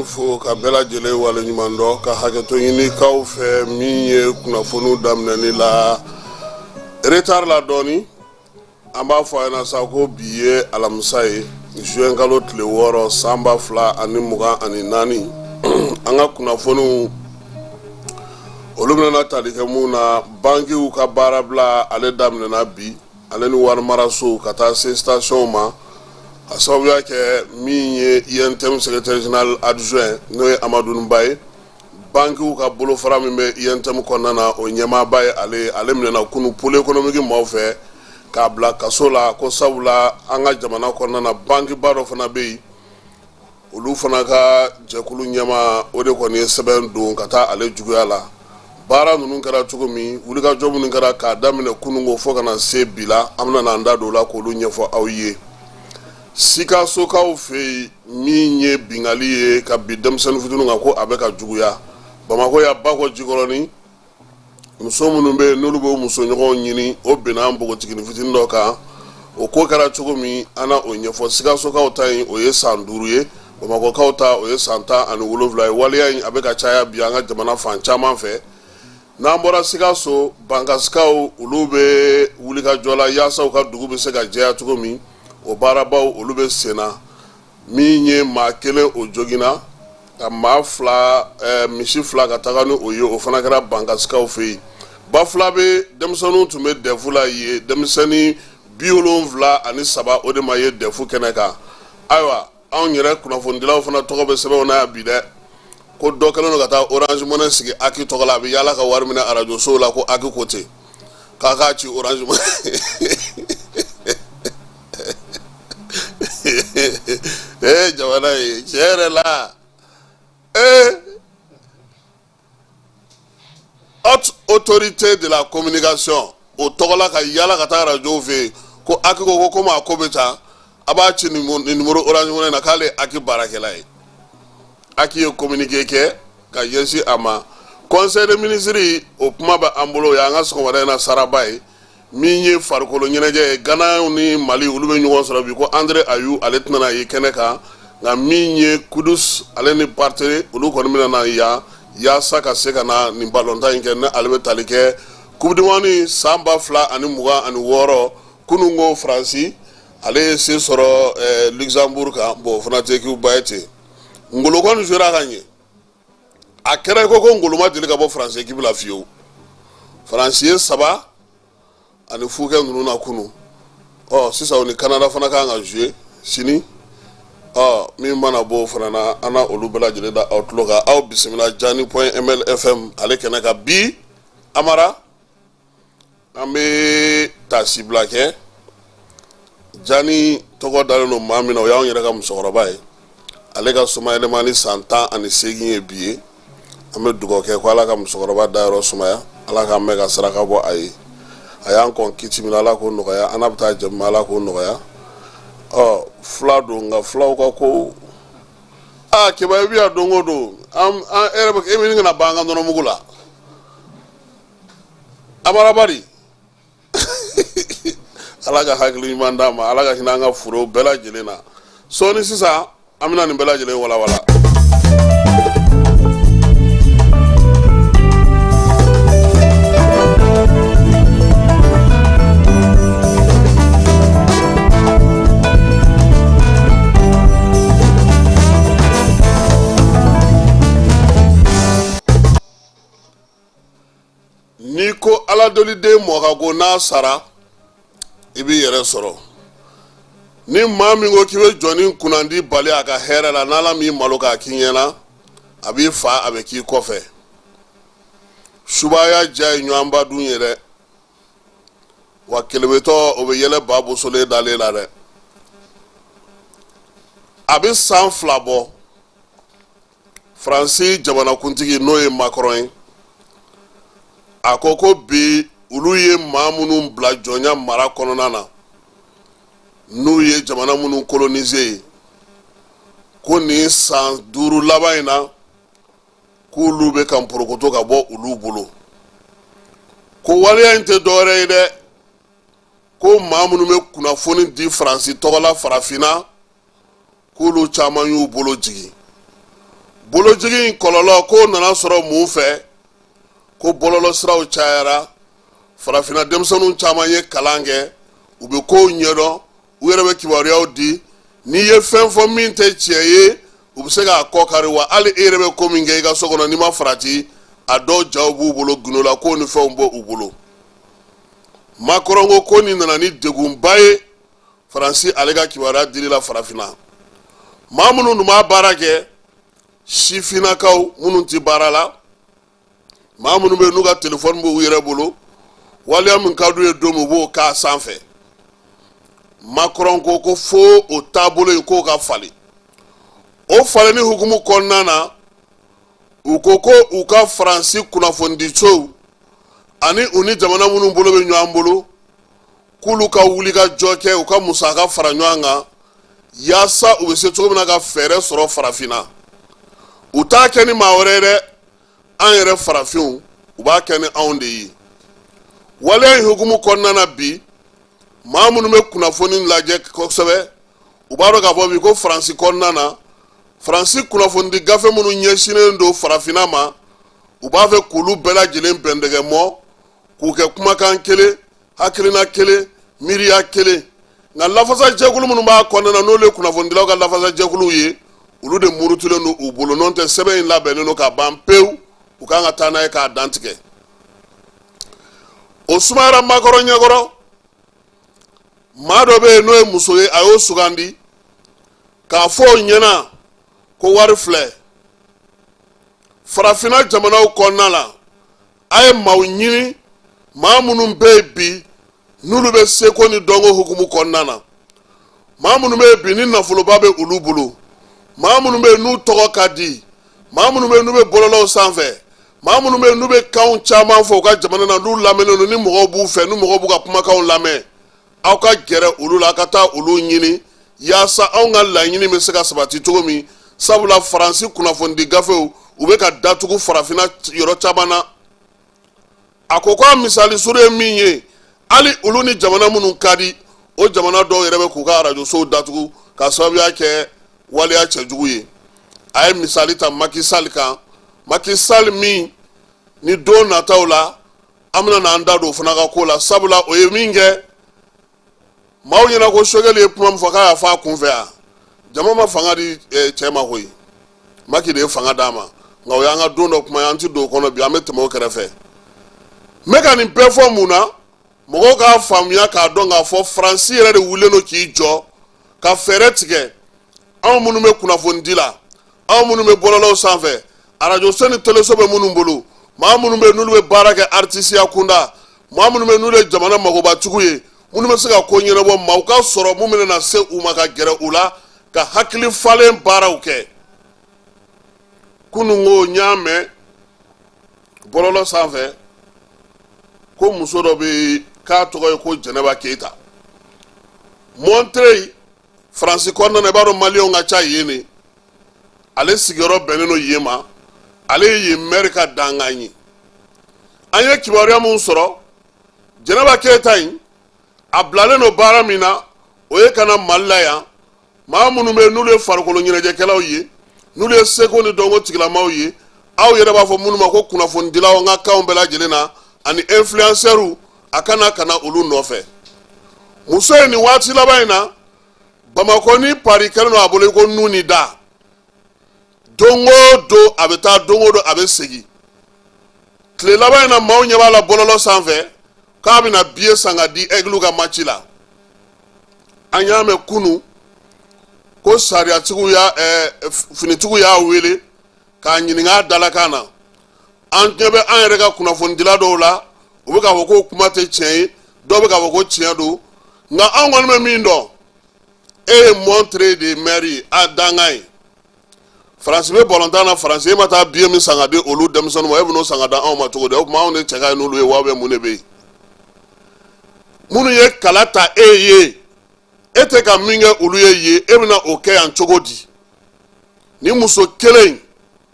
lajɛlen fo ka bɛɛ lajɛlen waleɲuman dɔn, ka hakɛto ɲini k'aw fɛ min ye kunnafoniw daminɛni la retard la dɔɔni. An b'a fɔ a ɲɛna sa ko bi ye alamisa ye, juin kalo tile 6, san 2024. An ka kunnafoniw, olu bɛna tali kɛ mun na? Bankiw ka baarabila, ale daminɛna bi, ale ni warimarasow ka taa se stationw ma, a sababuya kɛ min ye UNTM secrétaire général adjoint, n'o ye Amadou Ba ye. Bankiw ka bolofara min bɛ UNTM kɔnɔna na, o ɲɛmaaba ye ale. Ale minɛna kunu pôle économique maaw fɛ k'a bila kaso la, ko sabula an ka jamana kɔnɔna na, bankiba dɔ fana bɛ yen, olu fana ka jɛkulu ɲɛmaa, o de kɔni ye sɛbɛn don ka taa ale juguya la. Baara ninnu kɛra cogo min, wulikajɔ minnu kɛra k'a daminɛ kununko fo ka na se bi la, an bɛna n'an da don o la k'olu ɲɛfɔ aw ye. Sikasokaw fɛ yen, min ye binkanni ye ka bin denmisɛnnin fitininw kan, ko a bɛ ka juguya. Bamakɔ yan, Bakɔ Jikɔrɔni, muso minnu bɛ yen n'olu bɛ musoɲɔgɔnw ɲini, o binna npogotiginin fitinin dɔ kan. O ko kɛra cogo min, an na o ɲɛfɔ. Sikasokaw ta in, o ye san 5 ye. Bamakɔkaw ta, o ye san 17 ye. Waleya in, a bɛ ka caya bi an ka jamana fan caman fɛ. N'an bɔra Sikaso, Bankasikaw, olu bɛ wulikajɔ la yaasa u ka dugu bɛ se ka jɛya cogo min. O baarabaw, olu bɛ sen na. Min ye maa kelen, o joginna, ka maa 2, misi 2 ka taga ni o ye, o fana kɛra Bankasikaw fɛ yen. Bafulabe denmisɛnninw tun bɛ dɛfu la yen, denmisɛnnin 73, o de ma ye dɛfu kɛnɛ kan. Ayiwa, anw yɛrɛ kunnafonidilaw fana tɔgɔ bɛ sɛbɛnw na yan bi dɛ, ko dɔ kɛlen don ka taa Orange Money sigi HAC tɔgɔ la, a bɛ yaala ka wari minɛ arajosow la, ko HAC ko ten k'a k'a ci Orange Money. Ee, jamana ye, tiɲɛ yɛrɛ la, ee, Haute Autorité de la Communication, o tɔgɔ la, ka yaala ka taa arajow fɛ yen ko HAC ko komi a ko bɛ tan, a b'a ci nin numéro Orange Money na, k'ale ye HAC baarakɛla ye. HAC ye communiqué kɛ ka ɲɛsin a ma. Conseil des ministres, o kuma bɛ an bolo, o y'an ka sɔgɔmada in na saraba ye. Min ye farikolo ɲɛnajɛ ye, Gana ni Mali, olu bɛ ɲɔgɔn sɔrɔ bi, ko Andre Ayew, ale tɛna ye kɛnɛ kan, nka min ye Kudus, ale ni Partey, olu kɔni bɛna na yan yaasa ka se ka na nin balontan in kɛ, ni ale bɛ tali kɛ Coupe du monde san 2026. Kunun ko Faransi, ale ye se sɔrɔ Luxembourg kan. Bon, o fana tɛ équipe ba ye ten. Ngolo kɔni jouera ka ɲɛ, a kɛra i ko ko Ngolo ma deli ka bɔ Faransi équipe la fiyewu. Faransi ye 3-0 kɛ ninnu na kunun. Ɔ, sisan o ni Canada fana kan ka jouer sini. Ɔ, min mana bɔ o fana na, an na olu bɛɛ lajɛlen da aw tulo kan. Aw bisimila Jani point ml FM ale kɛnɛ kan bi. Amara, an bɛ taasibila kɛ. Jani tɔgɔ dalen don maa min na, o y'anw yɛrɛ ka musokɔrɔba ye. Ale ka somayɛlɛma ni san 18 ye bi ye. An bɛ dugawu kɛ ko Ala ka musokɔrɔba dayɔrɔ sumaya, Ala k'an mɛn ka saraka bɔ a ye. A y'an kɔn kiti min na, Ala k'o nɔgɔya. An n'a bɛ taa jɛ, Ala k'o nɔgɔya. Ɔ, fila don, nka filaw ka ko aa, Keba, i bɛ yan don o don, an an e yɛrɛ bɛ e bɛ ɲini ka na ban an ka nɔnɔmugu la. Amara Bari, Ala ka hakili ɲuman d'an ma, Ala ka hinɛ an ka forow bɛɛ lajɛlen na. Sɔɔni sisan, an bɛna nin bɛɛ lajɛlen walawala. N'i ko aladoliden mɔkago n'a sara, i b'i yɛrɛ sɔrɔ. Ni maa min ko k'i bɛ jɔnni kunnandi bali a ka hɛrɛ la, n'Ala m'i malo k'a k'i ɲɛna, a b'i fa, a bɛ k'i kɔfɛ. Subaya diya ye ɲɔgɔnba dun ye dɛ, wa kelebetɔ, o bɛ yɛlɛ ba bosolen dalen la dɛ. A bɛ san 2 bɔ, Faransi jamanakuntigi, n'o ye Macron ye, a ko ko bi olu ye maa minnu bila jɔnya mara kɔnɔna na, n'u ye jamana minnu coloniser ye, ko nin san 5 laban in na, k'olu bɛ ka porokoto ka bɔ olu bolo. Ko waleya in tɛ dɔwɛrɛ ye dɛ, ko maa minnu bɛ kunnafoni di Faransi tɔgɔ la farafinna, k'olu caman y'u bolo jigin. Bolojigin in kɔlɔlɔ k'o nana sɔrɔ mun fɛ? Ko bɔlɔlɔsiraw cayara, farafinna denmisɛnninw caman ye kalan kɛ, u bɛ kow ɲɛdɔn, u yɛrɛ bɛ kibaruyaw di. N'i ye fɛn fɔ min tɛ tiɲɛ ye, u bɛ se k'a kɔ kari. Wa hali e yɛrɛ bɛ ko min kɛ i ka so kɔnɔ, n'i ma farati, a dɔw jaw b'u bolo, gundola ko ni fɛnw b'u bolo. Macron ko ko nin nana ni degunba ye Faransi ale ka kibaruya dili la farafinna. Maa minnu tun b'a baara kɛ, sifinnakaw minnu tɛ baara la, maa minnu bɛ yen n'u ka telefɔni b'u yɛrɛ bolo, waleya min ka d'u ye don min, u b'o k'a sanfɛ. Macron ko ko fo o taabolo in k'o ka falen. O falenni hukumu kɔnɔna na, u ko ko u ka Faransi kunnafonidisow ani u ni jamana minnu bolo bɛ ɲɔgɔn bolo, k'olu ka wuli ka jɔ kɛ, u ka musaka fara ɲɔgɔn kan yaasa u bɛ se cogo min na ka fɛɛrɛ sɔrɔ farafinna. U t'a kɛ ni maa wɛrɛ ye dɛ, an yɛrɛ farafinw, u b'a kɛ ni anw de ye. Waleya in hukumu kɔnɔna na bi, maa minnu bɛ kunnafoni lajɛ kosɛbɛ, u b'a dɔn k'a fɔ bi ko Faransi kɔnɔna na, Faransi kunnafonidi gafe minnu ɲɛsinnen don farafinna ma, u b'a fɛ k'olu bɛɛ lajɛlen bɛndɛgɛ mɔ, k'u kɛ kumakan kelen, hakilina kelen, miiriya kelen. Nka lafasajɛkulu minnu b'a kɔnɔna na, n'olu ye kunnafonidilaw ka lafasajɛkuluw ye, olu de murutilen don u bolo. N'o tɛ, sɛbɛn in labɛnnen don ka ban pewu, u kan ka taa n'a ye k'a dantigɛ. O sumayara Macron ɲɛkɔrɔ. Maa dɔ bɛ yen n'o ye muso ye, a y'o sugandi k'a fɔ o ɲɛna ko wari filɛ, farafinna jamanaw kɔnɔna la, a ye maaw ɲini, maa minnu bɛ yen bi n'olu bɛ seko ni dɔnko hukumu kɔnɔna na, maa minnu bɛ yen bi ni nafoloba bɛ olu bolo, maa minnu bɛ yen n'u tɔgɔ ka di, maa minnu bɛ yen n'u bɛ bɔlɔlɔw sanfɛ, maa minnu bɛ yen n'u bɛ kanw caman fɔ u ka jamana na, n'u lamɛnnen don, ni mɔgɔw b'u fɛ, ni mɔgɔw b'u ka kumakanw lamɛn, aw ka gɛrɛ olu la, aw ka taa olu ɲini yaasa anw ka laɲini bɛ se ka sabati cogo min. Sabula Faransi kunnafonidi gafew, u bɛ ka datugu farafinna yɔrɔ caman na. A ko k'a misali surun ye min ye, hali olu ni jamana minnu ka di, o jamana dɔw yɛrɛ bɛ k'u ka arajosow datugu ka sababuya kɛ waleya cɛjugu ye. A ye misali ta Macky Sall kan, Macky Sall min ni don nataw la an bɛna n'an da don o fana ka ko la. Sabula o ye min kɛ, maaw ɲɛna ko Choguel ye kuma min fɔ k'a y'a fɔ a kun fɛ yan, jama ma fanga di cɛ ma koyi, Macky de ye fanga d'a ma. Nka o y'an ka don dɔ kuma ye, an ti don o kɔnɔ bi, an bɛ tɛmɛ o kɛrɛfɛ. N bɛ ka nin bɛɛ fɔ mun na? Mɔgɔw k'a faamuya k'a dɔn k'a fɔ Faransi yɛrɛ de wulilen don k'i jɔ ka fɛɛrɛ tigɛ. Anw minnu bɛ kunnafoni di la, anw minnu bɛ bɔlɔlɔw sanfɛ, arajoso ni teleso bɛ minnu bolo, maa minnu bɛ yen n'olu bɛ baara kɛ aritisiya kunda, maa minnu bɛ yen n'olu ye jamana magobatigiw ye, minnu bɛ se ka ko ɲɛnabɔ, maaw ka sɔrɔ mun bɛna na se u ma ka gɛrɛ u la ka hakili falen baaraw kɛ. Kunun ko n y'a mɛn bɔlɔlɔ sanfɛ ko muso dɔ bɛ yen k'a tɔgɔ ye ko Jɛnɛba Keyita. Montreuil, Faransi kɔnɔna na, i b'a dɔn maliyɛnw ka ca yen de. Ale sigiyɔrɔ bɛnnen don yen ma, ale ye yen mɛri ka dankan ye. An ye kibaruya mun sɔrɔ, Jɛnɛba Keyita in, a bilalen don baara min na, o ye ka na Mali la yan, maa minnu bɛ yen n'olu ye farikolo ɲɛnajɛkɛlaw ye, n'olu ye seko ni dɔnko tigilamaw ye, aw yɛrɛ b'a fɔ minnu ma ko kunnafonidilaw an ka kanw bɛɛ lajɛlen na, ani influenceurs, a kana ka na olu nɔfɛ. Muso in, nin waati laban in na, Bamakɔ ni Paris kɛlen don a bolo i ko nun ni da. Don o don a bɛ taa, don o don a bɛ segin. Tile laban in na, maaw ɲɛ b'a la bɔlɔlɔ sanfɛ k'a bɛna billet san ka di Aigle ka match la. An y'a mɛn kunun ko sariyatigiw y'a finitigiw y'a wele k'a ɲininka a dalakan na. An ɲɛ bɛ an yɛrɛ ka kunnafonidila dɔw la, u bɛ k'a fɔ ko kuma tɛ tiɲɛ ye, dɔw bɛ k'a fɔ ko tiɲɛ don. Nka an kɔni bɛ min dɔn, e ye Montreuil de maire ye, a dankan ye. Faransi bɛ balontan na, Faransi, e ma taa billet min san ka di olu denmisɛnninw ma, e bɛn'o san ka di anw ma cogo di? O tuma anw de cɛ ka ɲi n'olu ye wa, bɛ mun de bɛ yen? Minnu ye kala ta e ye, e tɛ ka min kɛ olu ye yen, e bɛna o kɛ yan cogo di? Ni muso kelen in,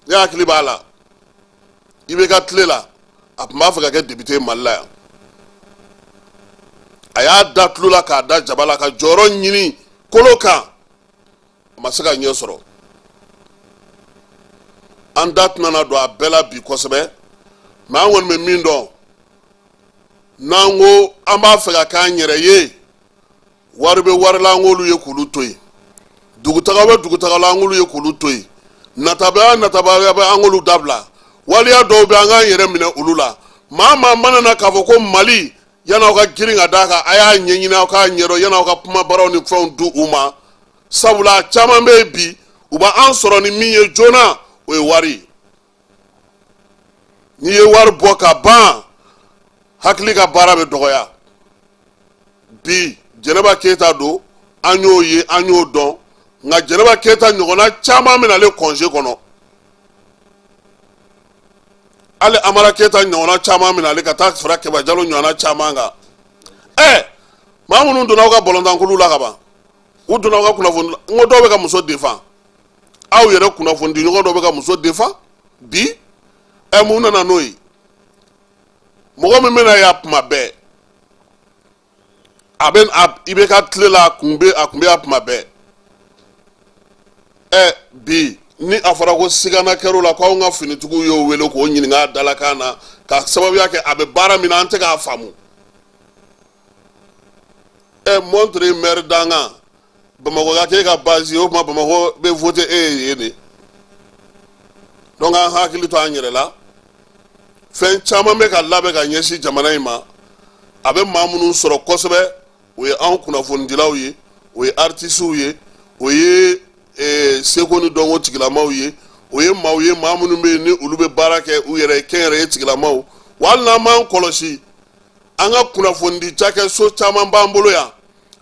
ne hakili b'a la, IBK tile la, a tun b'a fɛ ka kɛ député Mali la yan. A y'a da tulo la k'a da jaba la ka jɔyɔrɔ ɲini kolo kan, a ma se ka ɲɛ sɔrɔ. An da tɛna na don a bɛɛ la bi kosɛbɛ, mais an kɔni bɛ min dɔn, n'an ko an b'a fɛ ka k'an yɛrɛ ye, wari bɛ wari la, an k'olu ye k'olu to yen, dugutaga bɛ dugutaga la, an k'olu ye k'olu to yen, natabaya natabaya bɛ, an k'olu dabila. Waleya dɔw bɛ, an k'an yɛrɛ minɛ olu la. Maa maa mana na k'a fɔ ko Mali, yan'aw ka girin ka d'a kan, a y'a ɲɛɲini, aw k'a ɲɛdɔn yan'aw ka kuma baaraw ni fɛnw di u ma, sabula a caman bɛ yen bi, u b'an sɔrɔ ni min ye joona, o ye wari ye. N'i ye wari bɔ ka ban, hakili ka baara bɛ dɔgɔya. Bi Jɛnɛba Keyita don, an y'o ye, an y'o dɔn, nka Jɛnɛba Keyita ɲɔgɔnna caman bɛ nalen congé kɔnɔ. Hali Amara Keyita ɲɔgɔnna caman bɛ nalen ka taa fara Kɛba Jalo ɲɔgɔnna caman kan. Ɛ, maa minnu donna aw ka balontankulu la ka ban, u donna aw ka kunnafoni, n ko dɔw bɛ ka muso defan, aw yɛrɛ kunnafonidiɲɔgɔn dɔw bɛ ka muso defan bi. Ɛ, mun nana n'o ye? Mɔgɔ min bɛna yan kuma bɛɛ, a bɛ a i bɛ ka tile la, a kun bɛ yan kuma bɛɛ. Ɛ, bi ni a fɔra ko sigana kɛr'o la, ko anw ka finitigiw y'o wele k'o ɲininka a dalakan na, ka sababuya kɛ a bɛ baara min na, an tɛ k'a faamu. Ɛ, montre maire dankan Bamakɔ ka k'e ka base ye, o tuma Bamakɔ bɛ voter e ye yen de. Donc an hakili to an yɛrɛ la. Fɛn caman bɛ ka labɛn ka ɲɛsin jamana in ma. A bɛ maa minnu sɔrɔ kosɛbɛ, o ye anw kunnafonidilaw ye, o ye artisiw ye, o ye seko ni dɔnko tigilamaw ye, o ye maaw ye, maa minnu bɛ yen ni olu bɛ baara kɛ u yɛrɛ ye, kɛnyɛrɛye tigilamaw. Wa hali n'an m'an kɔlɔsi, an ka kunnafonidi cakɛso caman b'an bolo yan,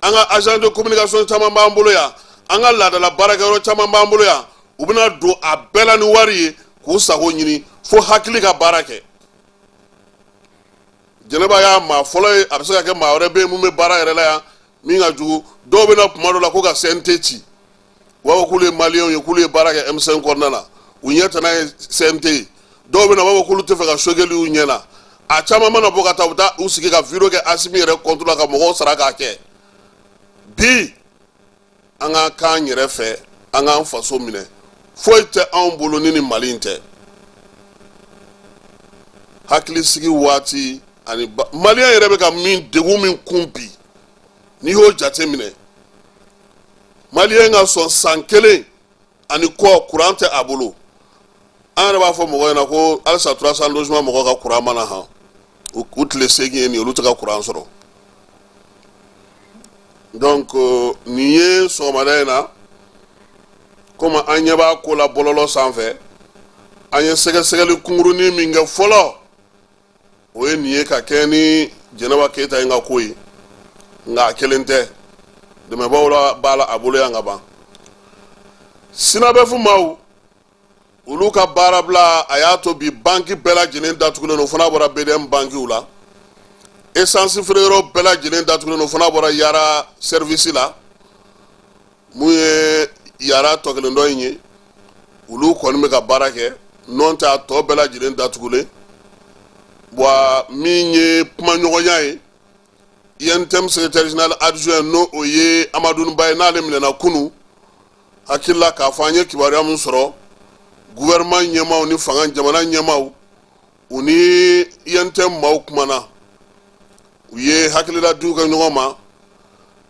an ka agent de communication caman b'an bolo yan, an ka laadala baarakɛyɔrɔ caman b'an bolo yan, u bɛna don a bɛɛ la ni wari ye k'u sago ɲini fo hakili ka baara kɛ. Jɛnɛba y'a maa fɔlɔ ye, a bɛ se ka kɛ maa wɛrɛ bɛ yen mun bɛ baara yɛrɛ la yan min ka jugu. Dɔw bɛ na kuma dɔ la ko ka CNT ci, u b'a fɔ k'olu ye maliyɛnw ye, k'olu ye baara kɛ M5 kɔnɔna na, u ɲɛ tana ye CNT ye. Dɔw bɛ na, u b'a fɔ k'olu tɛ fɛ ka Choguel y'u ɲɛ na. A caman mana bɔ ka taa, u bɛ taa u sigi ka video kɛ Asimi yɛrɛ compte la ka mɔgɔw sara k'a kɛ. Bi an ka k'an yɛrɛ fɛ, an k'an faso minɛ. Foyi tɛ anw bolo ni nin Mali in tɛ. Hakilisigi waati ani maliyɛn yɛrɛ bɛ ka min degun min kun bi, n'i y'o jate minɛ, maliyɛn ka sɔn san kelen ani kɔ kuran tɛ a bolo. An yɛrɛ b'a fɔ mɔgɔ ɲɛna ko halisa 300 logement mɔgɔw ka kuran mana han, u tile 8 ye nin ye, olu tɛ ka kuran sɔrɔ. Donc nin ye sɔgɔmada in na, komi an ɲɛ b'a ko la bɔlɔlɔ sanfɛ, an ye sɛgɛsɛgɛli kunkurunin min kɛ fɔlɔ, o ye nin ye ka kɛ ni Jɛnɛba Keyita in ka ko ye. Nka a kelen tɛ, dɛmɛbaaw la b'a la a bolo yan ka ban. SYNABEF maaw, olu ka baarabila a y'a to bi banki bɛɛ lajɛlen datugulen don, fo n'a bɔra BDM bankiw la. Essence feereyɔrɔ bɛɛ lajɛlen datugulen don, fo n'a bɔra Yara service la. Mun ye Yara tɔ kelen dɔ in ye, olu kɔni bɛ ka baara kɛ, n'o tɛ a tɔ bɛɛ lajɛlen datugulen. Wa min ye kumaɲɔgɔnya ye, UNTM secrétaire général adjoint, n'o o ye Amadou Ba ye, n'ale minɛna kunu, hakili la k'a fɔ an ye kibaruya min sɔrɔ, gouvernement ɲɛmaaw ni fanga jamana ɲɛmaaw, u ni UNTM maaw kumana, u ye hakililadiw kɛ ɲɔgɔn ma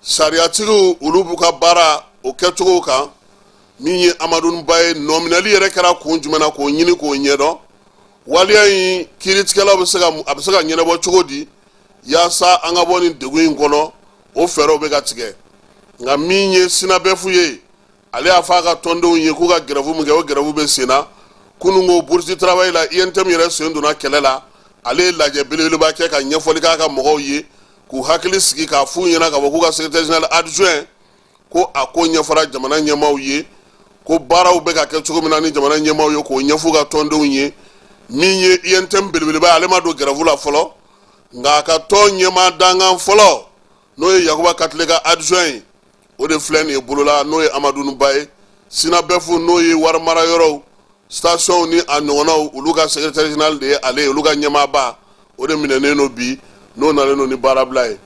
sariyatigiw olu b'u ka baara o kɛcogo kan. Min ye Amadou Ba ye, nɔminɛli yɛrɛ kɛra kun jumɛn na, k'o ɲini k'o ɲɛdɔn, waleya in kiiritigɛlaw bɛ se ka a bɛ se ka ɲɛnabɔ cogo di yaasa an ka bɔ nin degun in kɔnɔ, o fɛɛrɛw bɛ ka tigɛ. Nka min ye SYNABEF ye, ale y'a fɔ a ka tɔndenw ye k'u ka grève min kɛ, o grève bɛ sen na. Kunun ko bourse du travail la, UNTM yɛrɛ sen donna kɛlɛ la. Ale ye lajɛ belebeleba kɛ ka ɲɛfɔli k'a ka mɔgɔw ye, k'u hakili sigi, k'a f'u ɲɛna k'a fɔ k'u ka secrétaire général adjoint ko a ko ɲɛfɔra jamana ɲɛmaaw ye, ko baaraw bɛ ka kɛ cogo min na ni jamana ɲɛmaaw ye, k'o ɲɛf'u ka tɔndenw ye. Min ye UNTM belebeleba ye, ale ma don grève la fɔlɔ, nka a ka tɔn ɲɛmaa dankan fɔlɔ, n'o ye Yakuba Katile ka adjoint ye, o de filɛ nin ye bolola, n'o ye Amadou Ba ye. SYNABEF, n'o ye wari mara yɔrɔw, station ni a ɲɔgɔnnaw, olu ka secrétaire général de ye ale ye, olu ka ɲɛmaaba, o de minɛnen don bi, n'o nalen don ni baarabila ye.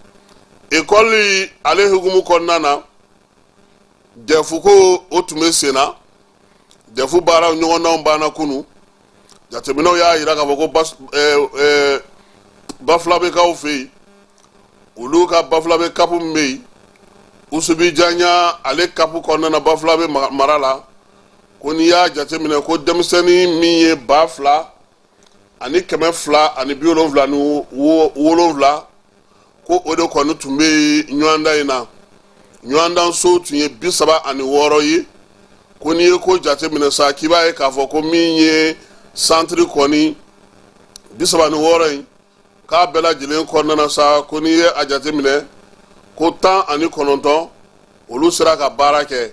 Ekɔli ale hukumu kɔnɔna na, DEF ko o tun bɛ sen na. DEF baara ɲɔgɔndanw banna kunu. Jateminɛw y'a yira k'a fɔ ko Bafulabekaw fɛ yen, olu ka Bafulabe CAP min bɛ yen, Usubi Janya ale CAP kɔnɔna na Bafulabe mara la, ko n'i y'a jateminɛ ko denmisɛnnin min ye 2277, ko o de kɔni tun bɛ yen ɲɔgɔndan in na. Ɲɔgɔndanso tun ye 36 ye. Ko n'i ye ko jateminɛ sa, k'i b'a ye k'a fɔ ko min ye santiri kɔni 36 in, k'a bɛɛ lajɛlen kɔnɔna na sa, ko n'i ye a jateminɛ ko 19 olu sera ka baara kɛ.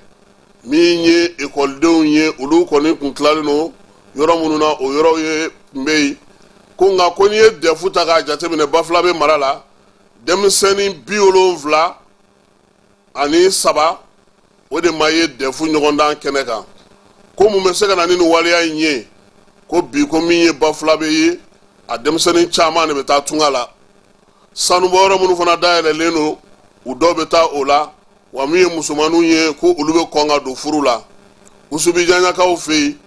Min ye ekɔlidenw ye, olu kɔni kun tilalen don yɔrɔ minnu na, o yɔrɔw ye tun bɛ yen. Ko nka ko n'i ye DEF ta k'a jateminɛ Bafulabe mara la, denmisɛnnin 73, o de ma ye DEF ɲɔgɔndan kɛnɛ kan. Ko mun bɛ se ka na ni nin waleya in ye? Ko bi, ko min ye Bafulabe ye, a denmisɛnnin caman de bɛ taa tunga la. Sanubɔyɔrɔ minnu fana dayɛlɛlen don, u dɔw bɛ taa o la. Wa min ye musomanninw ye, ko olu bɛ kɔn ka don furu la. Usubi Janyakaw fɛ yen,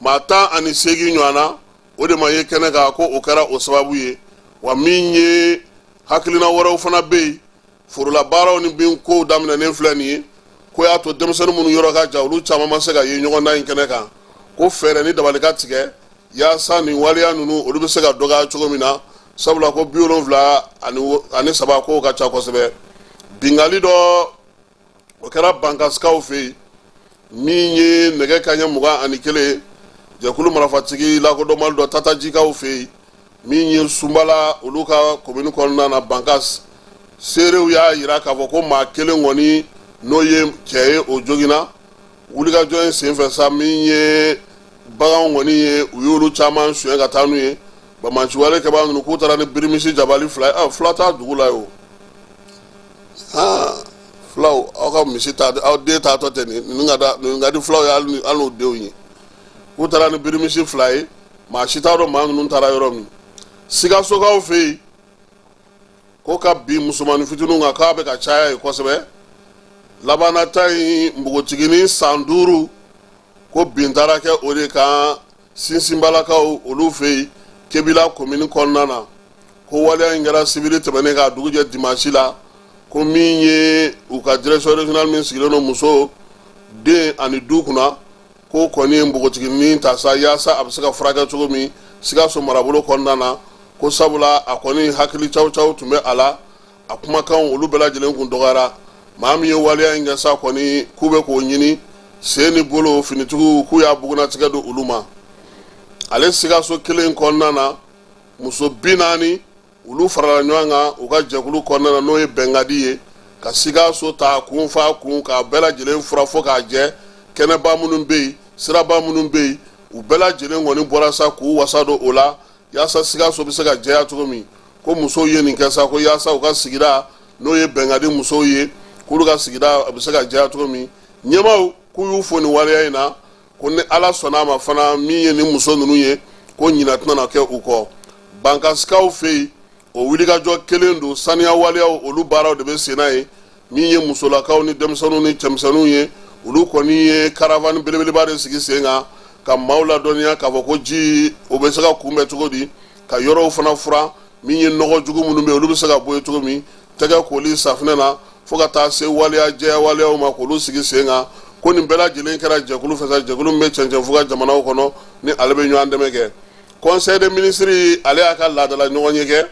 maa 18 ɲɔgɔn na, o de ma ye kɛnɛ kan, ko o kɛra o sababu ye. Wa min ye hakilina wɛrɛw fana bɛ yen, forola baaraw ni bin kow daminɛnen filɛ nin ye, ko y'a to denmisɛnnin minnu yɔrɔ ka jan, olu caman ma se ka ye ɲɔgɔndan in kɛnɛ kan. Ko fɛɛrɛ ni dabali ka tigɛ yaasa nin waleya ninnu, olu bɛ se ka dɔgɔya cogo min na, sabula ko 73 k'o ka ca kosɛbɛ. Bingali dɔ, o kɛra Bankasikaw fɛ yen, min ye nɛgɛ kaɲɛ 21, jɛkulu marifatigi lakodɔnbali dɔ Tatajikaw fɛ yen, min ye Sunbala olu ka komini kɔnɔna na Bankas. Seerew y'a yira k'a fɔ ko maa kelen kɔni, n'o ye cɛ ye, o joginna wulikajɔ in senfɛ sa. Min ye baganw kɔni ye, u y'olu caman suɲɛ ka taa n'u ye. Banbaanciwale kɛbaa ninnu k'u taara ni birimisi jabali 2 ye. Fila t'a dugu la ye o. Aa, filaw, aw ka misi ta, aw den taatɔ tɛ nin. Ninnu ka da, ninnu ka di filaw ye hali n'u denw ye. K'u taara ni birimisi 2 ye, maa si t'a dɔn maa ninnu taara yɔrɔ min. Sikasokaw fɛ yen, ko ka bin musomanin fitininw kan, k'a bɛ ka caya yen kosɛbɛ. Labanna ta in, npogotiginin san 5, ko bin taara kɛ o de kan Sinsinbalakaw olu fɛ yen, Kebila komini kɔnɔna na. Ko waleya in kɛra sibiri tɛmɛnen k'a dugu jɛ dimansi la. Ko min ye u ka direction régionale min sigilen don muso, den ani du kunna, ko kɔni ye npogotiginin ta sa yaasa a bɛ se ka furakɛ cogo min Sikaso marabolo kɔnɔna na, ko sabula a kɔni hakili caw caw tun bɛ a la, a kumakanw olu bɛɛ lajɛlen kun dɔgɔyara. Maa min ye waleya in kɛ sa kɔni, k'u bɛ k'o ɲini sen ni bolo. Finitigiw k'u y'a bugunnatigɛ don olu ma. Ale Sikaso kelen kɔnɔna na, muso 40 olu farala ɲɔgɔn kan u ka jɛkulu kɔnɔna na, n'o ye Bɛnkadi ye, ka Sikaso ta kun fa kun k'a bɛɛ lajɛlen fura fo k'a jɛ. Kɛnɛba minnu bɛ yen, siraba minnu bɛ yen, u bɛɛ lajɛlen kɔni bɔra sa k'u wasa don o la yaasa Sikaso bɛ se ka jɛya cogo min. Ko musow ye nin kɛ sa ko yaasa u ka sigida, n'o ye Bɛnkadi musow ye, k'olu ka sigida a bɛ se ka jɛya cogo min. Ɲɛmaaw k'u y'u fo nin waleya in na, ko ni Ala sɔnna a ma fana, min ye nin muso ninnu ye, ko ɲinɛ tɛna na kɛ u kɔ. Bankasikaw fɛ yen, o wulikajɔ kelen don. Saniya waleyaw, olu baaraw de bɛ senna yen. Min ye musolakaw ni denmisɛnninw ni cɛmisɛnninw ye, olu kɔni ye caravane belebeleba de sigi sen kan ka maaw ladɔnniya k'a fɔ ko ji o bɛ se ka kunbɛn cogo di, ka yɔrɔw fana furan. Min ye nɔgɔ jugu minnu bɛ yen, olu bɛ se ka bɔ yen cogo min, tɛgɛ koli safinɛ na, fo ka taa se waleya jɛya waleyaw ma, k'olu sigi sen kan. Ko nin bɛɛ lajɛlen kɛra jɛkulu fɛ sa, jɛkulu min bɛ cɛncɛn fuga jamanaw kɔnɔ ni ale bɛ ɲɔgɔn dɛmɛ kɛ. Conseil des ministres, ale y'a ka laadala ɲɔgɔnye kɛ,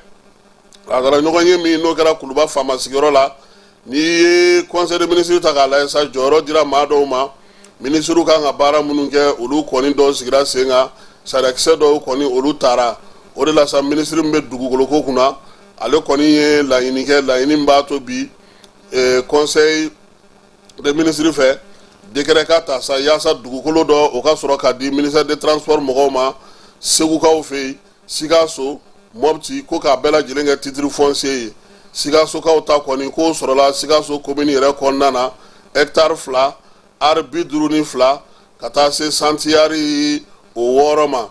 laadala ɲɔgɔnye min n'o kɛra Kuluba faama sigiyɔrɔ la. N'i ye conseil des ministres ta k'a lajɛ sa, jɔyɔrɔ dira maa dɔw ma. Minisiriw kan ka baara minnu kɛ, olu kɔni dɔw sigira sen kan, sariyakisɛ dɔw kɔni olu taara. O de la sa, minisiri min bɛ dugukolo ko kunna, ale kɔni ye laɲini kɛ, laɲini min b'a to bi conseil des ministres fɛ, décret ka ta sa yaasa dugukolo dɔ o ka sɔrɔ ka di ministère des transports mɔgɔw ma Segukaw fɛ yen, Sikaso, Mɔpti, ko k'a bɛɛ lajɛlen kɛ titre foncier ye. Sikasokaw ta kɔni, k'o sɔrɔla Sikaso commune yɛrɛ kɔnɔna na, hectare 2 are 52 ka taa se centiares o 6 ma.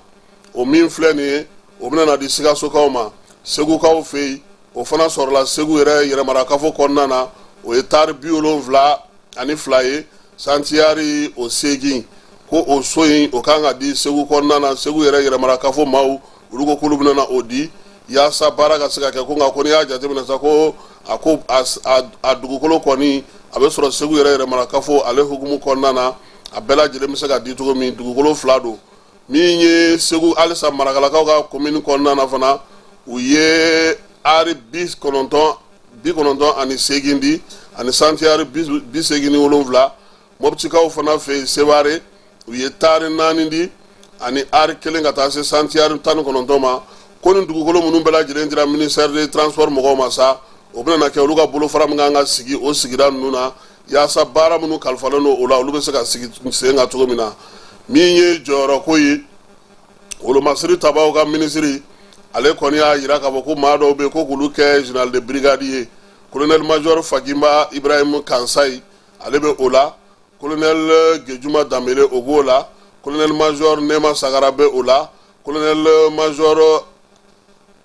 O min filɛ nin ye, o bɛna na di Sikasokaw ma. Segukaw fɛ yen, o fana sɔrɔla Segu yɛrɛ yɛrɛmarakafo kɔnɔna na, o ye tari 72 ye, centiares o 8. Ko o so in, o kan ka di Segu kɔnɔna na. Segu yɛrɛ yɛrɛmarakafo maaw, olu ko k'olu bɛna o di yaasa baara ka se ka kɛ. Ko nka ko n'i y'a jateminɛ sa, ko a ko a dugukolo kɔni, a bɛ sɔrɔ Segu yɛrɛ yɛrɛmarakafo ale hukumu kɔnɔna na. A bɛɛ lajɛlen bɛ se ka di cogo min, dugukolo fila don. Min ye Segu halisa Marakalakaw ka komini kɔnɔna na fana, u ye ari 98 di ani santiyari 87. Mɔptikaw fana fɛ yen, Seware, u ye taari 4 di ani ari 1 ka taa se santiyari 19 ma. Ko ni dugukolo minnu bɛɛ lajɛlen dira ministère de transport mɔgɔw ma sa, o bɛna kɛ olu ka bolofara min kan ka sigi o sigida ninnu na, yaasa baara minnu kalifalen don o la, olu bɛ se ka sigi sen kan cogo min na. Min ye jɔyɔrɔko ye, wolomasiri tabaw ka minisiri, ale kɔni y'a jira k'a fɔ ko maa dɔw bɛ yen ko k'olu kɛ général de brigade ye. Colonel major Faginba Ibrahim Kansayi, ale bɛ o la. Colonel Gejuma Danbele, o b'o la. Colonel major Nema Sagara bɛ o la. Colonel major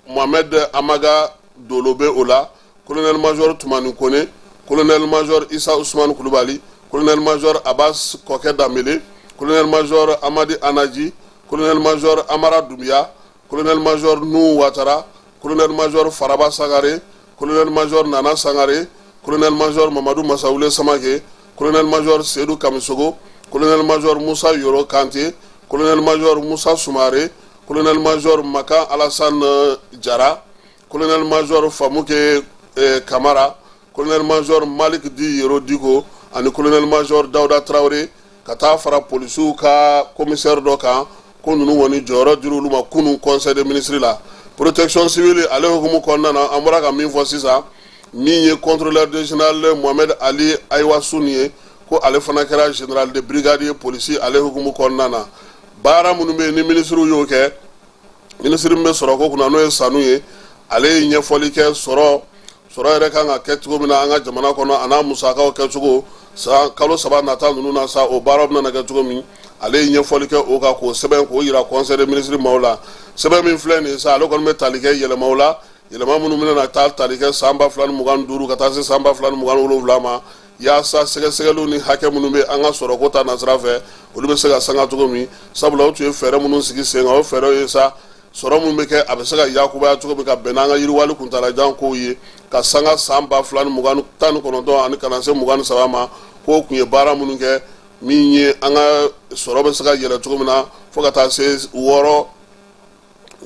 Mohamed Amaga Dolo bɛ o la. Colonel major Tumani Kone, colonel major Isa Usman Kulubali, colonel major Abbas Kɔkɛ Danbele, colonel major Amadi Anaji, colonel major Amara Dumbuya, colonel major Nu Watara, colonel major Faraba Sangare, colonel major Nana Sangare, colonel major Mamadu Masawule Samake, colonel major Seydou Kamisogo, colonel major Musa Yoro Kante, colonel major Musa Sumare, colonel major Makan Alassane Jara, colonel major Famouke Kamara, colonel major Malik Di Yero Diko ani colonel major Dawuda Traoré, ka taa fara polisiw ka commissaire dɔ kan. Ko ninnu kɔni jɔyɔrɔ dir'olu olu ma kunun conseil des ministres la. Protection civile ale hukumu kɔnɔna na, an bɔra ka min fɔ sisan, min ye contrôleur général Mohamed Ali Ayiwasun ye, ko ale fana kɛra général de brigade ye polisi ale hukumu kɔnɔna na. Baara minnu bɛ yen ni minisiriw y'o kɛ, minisiri min bɛ sɔrɔ ko kunna, n'o ye Sanu ye, ale ye ɲɛfɔli kɛ sɔrɔ yɛrɛ kan ka kɛ cogo min na an ka jamana kɔnɔ, a n'a musakaw kɛcogo san kalo 3 nata ninnu na sa, o baaraw bɛna kɛ cogo min. Ale ye ɲɛfɔli kɛ o kan k'o sɛbɛn k'o yira conseil des ministres maaw la. Sɛbɛn min filɛ nin ye sa, ale kɔni bɛ tali kɛ yɛlɛmaw la, yɛlɛma minnu bɛna taa tali kɛ san 2025 ka taa se san 2027 ma, yaasa sɛgɛsɛgɛliw ni hakɛ minnu bɛ an ka sɔrɔko ta nasira fɛ, olu bɛ se ka sanga cogo min. Sabula o tun ye fɛɛrɛ minnu sigi sen kan, o fɛɛrɛw ye sa, sɔrɔ minnu bɛ kɛ, a bɛ se ka yakubaya cogo min ka bɛn n'an ka yiriwali kuntalajan kow ye, ka sanga san ba fila ni mugan tan ni kɔnɔntɔn ani ka na se 23 ma. K'o tun ye baara minnu kɛ, min ye an ka sɔrɔ bɛ se ka yɛlɛ cogo min na fo ka taa se 6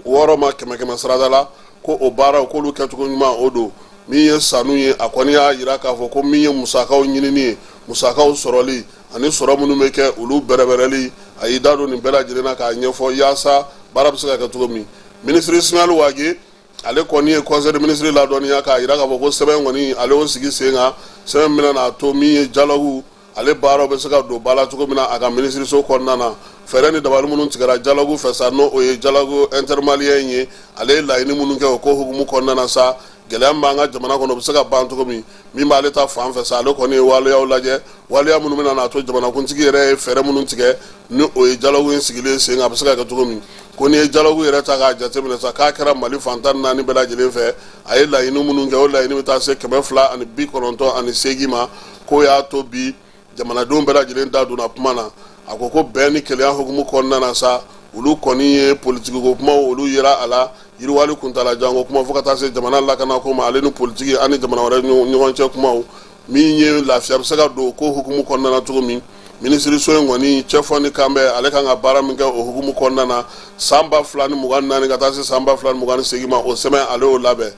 6 ma kɛmɛ kɛmɛ sarada la, ko o baaraw k'olu kɛcogo ɲuman o don. Min ye Sanu ye, a kɔni y'a jira k'a fɔ ko min ye musakaw ɲinini ye, musakaw sɔrɔli ani sɔrɔ minnu bɛ kɛ, olu bɛrɛbɛrɛli, a y'i da don nin bɛɛ lajɛlen na k'a ɲɛfɔ yaasa baara bɛ se ka kɛ cogo min. Minisiri Ismaël Wagué, ale kɔni ye conseil des ministres ladɔnniya k'a jira k'a fɔ ko sɛbɛn kɔni, ale y'o sigi sen kan, sɛbɛn min bɛna n'a to min ye dialogue ale baaraw bɛ se ka don ba la cogo min na a ka minisiriso kɔnɔna na. Fɛɛrɛ ni dabali minnu tigɛra dialogue fɛ sa, n'o o ye dialogue intermalien ye, ale ye laɲini minnu kɛ o ko hukumu kɔnɔna na sa, gɛlɛya min b'an ka jamana kɔnɔ, o bɛ se ka ban cogo min. Min b'ale ta fan fɛ sa, ale kɔni ye waleyaw lajɛ, waleya minnu bɛna n'a to jamanakuntigi yɛrɛ ye fɛɛrɛ minnu tigɛ, ni o ye dialogue in sigilen sen kan, a bɛ se ka kɛ cogo min. Ko n'i ye dialogue yɛrɛ ta k'a jateminɛ sa, k'a kɛra Mali fan 14 bɛɛ lajɛlen fɛ, a ye laɲini minnu kɛ, o laɲini bɛ taa se 298 ma. K'o y'a to bi jamanadenw bɛɛ lajɛlen da donna kuma na. A ko ko bɛn ni kelenya hukumu kɔnɔna na sa, olu kɔni ye politikiko kumaw, olu yera a la, yiriwali kuntalajanko kuma, fo ka taa se jamana lakanako ma, ale ni politiki ani jamana wɛrɛ ɲɔgɔn cɛ kumaw. Min ye lafiya bɛ se ka don ko hukumu kɔnɔna na cogo min, minisiriso in kɔni cɛfɔ ni kanbɛn, ale kan ka baara min kɛ o hukumu kɔnɔna na san 2024 ka taa se san 2028 ma, o sɛbɛn, ale y'o labɛn.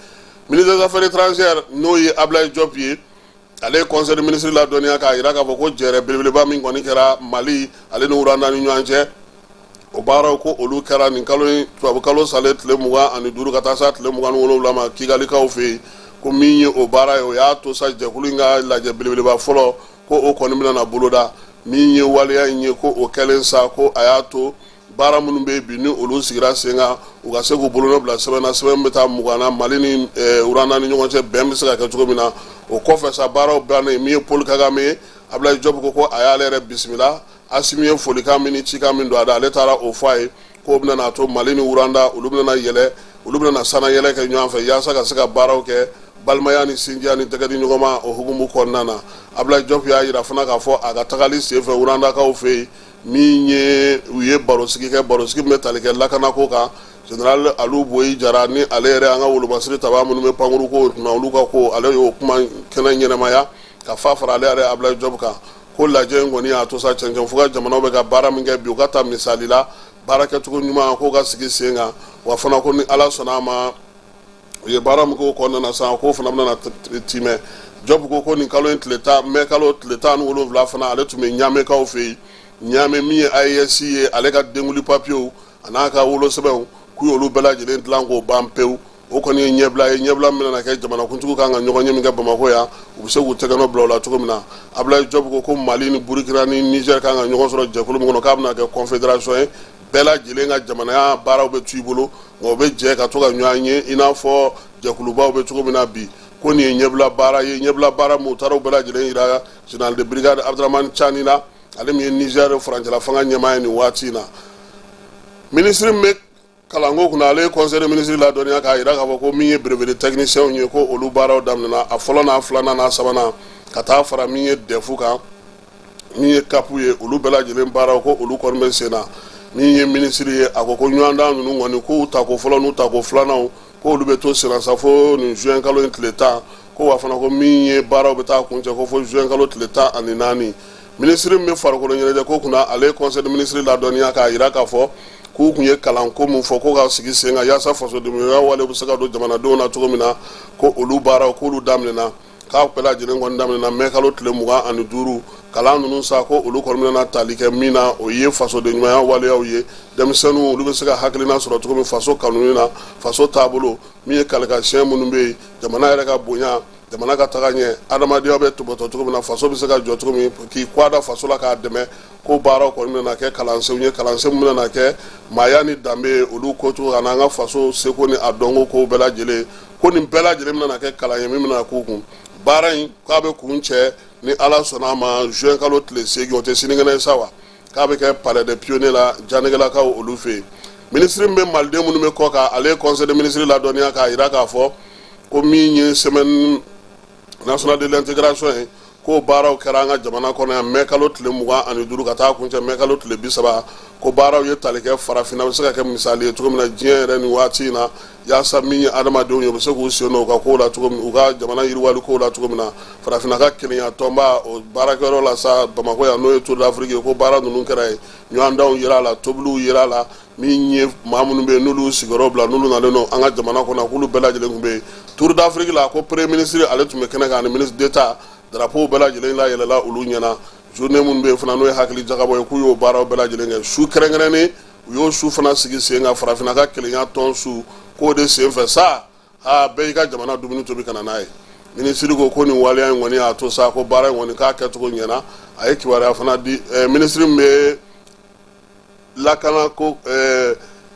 Ministre des affaires étrangères, n'o ye Ablaye Diop ye, ale ye conseil des ministres ladɔnniya k'a jira k'a fɔ ko jɛrɛ belebeleba min kɔni kɛra Mali ale ni Rwanda ni ɲɔgɔn cɛ, o baaraw ko olu kɛra nin kalo in, tubabu kalo salen tile 25 ka taa se tile 27 ma Kigalikaw fɛ yen. Ko min ye o baara ye, o y'a to sa jɛkulu in ka lajɛ belebeleba fɔlɔ, ko o kɔni bɛna na boloda. Min ye waleya in ye, ko o kɛlen sa, ko a y'a to baara minnu bɛ bi ni olu sigira sen kan, u ka se k'u bolonɔ bila sɛbɛn na, sɛbɛn bɛ taa 20 na Mali ni Rwanda ni ɲɔgɔn cɛ, bɛn bɛ se ka kɛ cogo min na. O kɔfɛ sa, baaraw bannen, min ye Paul Kagame ye, Ablaye Diop ko a y'ale yɛrɛ bisimila. Asimi ye folikan min ni cikan min don a da, ale taara o fɔ a ye k'o bɛna n'a to Mali ni Rwanda, olu bɛna yɛlɛ, olu bɛna sana yɛlɛ kɛ ɲɔgɔn fɛ yaasa ka se ka baaraw kɛ balimaya ni sinjiya ni tɛgɛ di ɲɔgɔn ma o hukumu kɔnɔna na. Ablaye Diop y'a jira fana k'a fɔ a ka tagali senfɛ Rwandakaw fɛ yen, Min ye u ye barosigi kɛ, barosigi min bɛ tali kɛ lakanako kan, général Alu Boyi Jara ni ale yɛrɛ an ka wolomasiri taba minnu bɛ pankuru ko kunna, olu ka ko, ale y'o kuma kɛnɛ ɲɛnamaya ka fa fara ale yɛrɛ Abulayi Jɔpu kan. Ko lajɛ in kɔni y'a to sa, cɛncɛn fuga jamanaw bɛ ka baara min kɛ bi, u ka ta misali la baara kɛcogo ɲuman k'o ka sigi sen kan. Wa fana ko ni Ala sɔnna a ma, u ye baara min k'o kɔnɔna na sisan, k'o fana bɛna timɛ. Jɔpu ko ko nin kalo in tile 10, mɛ kalo tile 17 fana, ale tun bɛ Ɲamekaw fɛ yen. Ɲame min ye AES ye, ale ka denkuli papiyew a n'a ka wolosɛbɛnw, k'u y'olu bɛɛ lajɛlen dilan k'o ban pewu. O kɔni ye ɲɛbila ye, ɲɛbila min bɛna kɛ jamanakuntigiw kan ka ɲɔgɔn ye min kɛ Bamakɔ yan, u bɛ se k'u tɛgɛnɔ bila o la cogo min na. Abulayi Jɔpu ko ko Mali ni Burukina ni Nizɛri kan ka ɲɔgɔn sɔrɔ jɛkulu min kɔnɔ, k'a bɛna kɛ confédération ye, bɛɛ lajɛlen ka jamanaya baaraw bɛ to i bolo, nka u bɛ jɛ ka to ka ɲɔgɔn ye i n'a fɔ jɛkulubaw bɛ cogo min na bi. Ko nin ye ɲɛbila baara ye, ɲɛbila baara min u taara u bɛɛ lajɛlen yira général de brigade Abdramani Cani la, ale min ye Nizɛri furancɛla fanga ɲɛmaa ye nin waati in na. Minisiri min bɛ kalanko kunna, ale ye conseil des ministres ladɔnniya k'a jira k'a fɔ ko min ye brevet de technicien ye, ko olu baaraw daminɛna, a fɔlɔ n'a filanan n'a sabanan, ka taa fara min ye DEF kan, min ye CAP ye, olu bɛɛ lajɛlen baaraw, ko olu kɔni bɛ sen na. Min ye minisiri ye, a ko ko ɲɔgɔndan ninnu kɔni, k'u tako fɔlɔ n'u tako filananw, k'olu bɛ to senna sa fo nin juin kalo in tile 10. Ko wa fana ko min ye baaraw bɛ taa kuncɛ ko fo juin kalo tile 14. Minisiri min bɛ farikolo ɲɛnajɛ ko kunna, ale ye conseil des ministres ladɔnniya k'a jira k'a fɔ k'u tun ye kalanko min fɔ ko ka sigi sen kan yaasa fasodenɲumanya wale bɛ se ka don jamanadenw na cogo min na, ko olu baaraw, k'olu daminɛna, k'a bɛɛ lajɛlen kɔni daminɛna mɛ kalo tile 25. Kalan ninnu sa, ko olu kɔni bɛna tali kɛ min na, o ye fasodenɲumanya waleyaw ye, denmisɛnninw olu bɛ se ka hakilina sɔrɔ cogo min faso kanuni na, faso taabolo min ye kalikasiyɛn minnu bɛ yen, jamana yɛrɛ ka bonya, jamana ka taga ɲɛ, adamadenya bɛ tɔbɔtɔ cogo min na, faso bɛ se ka jɔ cogo min, k'i kɔ da faso la k'a dɛmɛ. Ko baaraw kɔni bɛna kɛ kalansenw ye, kalansen min bɛna kɛ maaya ni danbe ye, olu ko cogo ka n'an ka faso seko ni a dɔnko kow bɛɛ lajɛlen, ko nin bɛɛ lajɛlen bɛna kɛ kalan ye min bɛna k'u kun. Baara in k'a bɛ kuncɛ ni Ala sɔnna a ma juin kalo tile 8, o tɛ sinikɛnɛ ye sa wa, k'a bɛ kɛ palais des pionniers la, Janɛgɛlakaw olu fɛ yen. Minisiri min bɛ maliden minnu bɛ kɔ kan, ale ye conseil des ministres ladɔnniya k'a jira k'a fɔ ko min ye semaine nationale de l'intégration ye, ko baaraw kɛra an ka jamana kɔnɔ yan mɛ kalo tile 25 ka taa kuncɛ mɛ kalo tile 30. Ko baaraw ye tali kɛ farafinna bɛ se ka kɛ misali ye cogo min na diɲɛ yɛrɛ nin waati in na, yaasa min ye adamadenw ye, u bɛ se k'u sen don u ka kow la cogo min, u ka jamana yiriwali kow la cogo min na. Farafinna ka kelenya tɔnba o baarakɛyɔrɔ la sa Bamakɔ yan, n'o ye Tour d'Afrique ye, ko baara ninnu kɛra yen, ɲɔgɔndanw yera a la, tobiliw yera a la. Min ye maa minnu bɛ yen n'olu sigiyɔrɔ bila, n'olu nalen don an ka jamana kɔnɔ, k'olu bɛɛ lajɛlen tun bɛ yen Tour d'Afrique la. Ko premier ministre ale tun bɛ kɛnɛ kan ani ministre d'État, drapeau bɛɛ lajɛlen layɛlɛla olu ɲɛna. Journée minnu bɛ yen fana, n'o ye hakili jagabɔ ye, k'u y'o baaraw bɛɛ lajɛlen kɛ. Su kɛrɛnkɛrɛnnen, u y'o su fana sigi sen kan, farafinna ka kelenya tɔn su, k'o de sen fɛ sa, aa, bɛɛ y'i ka jamana dumuni tobi ka na n'a ye. Minisiri ko ko nin waleya in kɔni y'a to sa ko baara in kɔni k'a kɛcogo ɲɛna. A ye kibaruya fana di minisiri min bɛ lakana ko,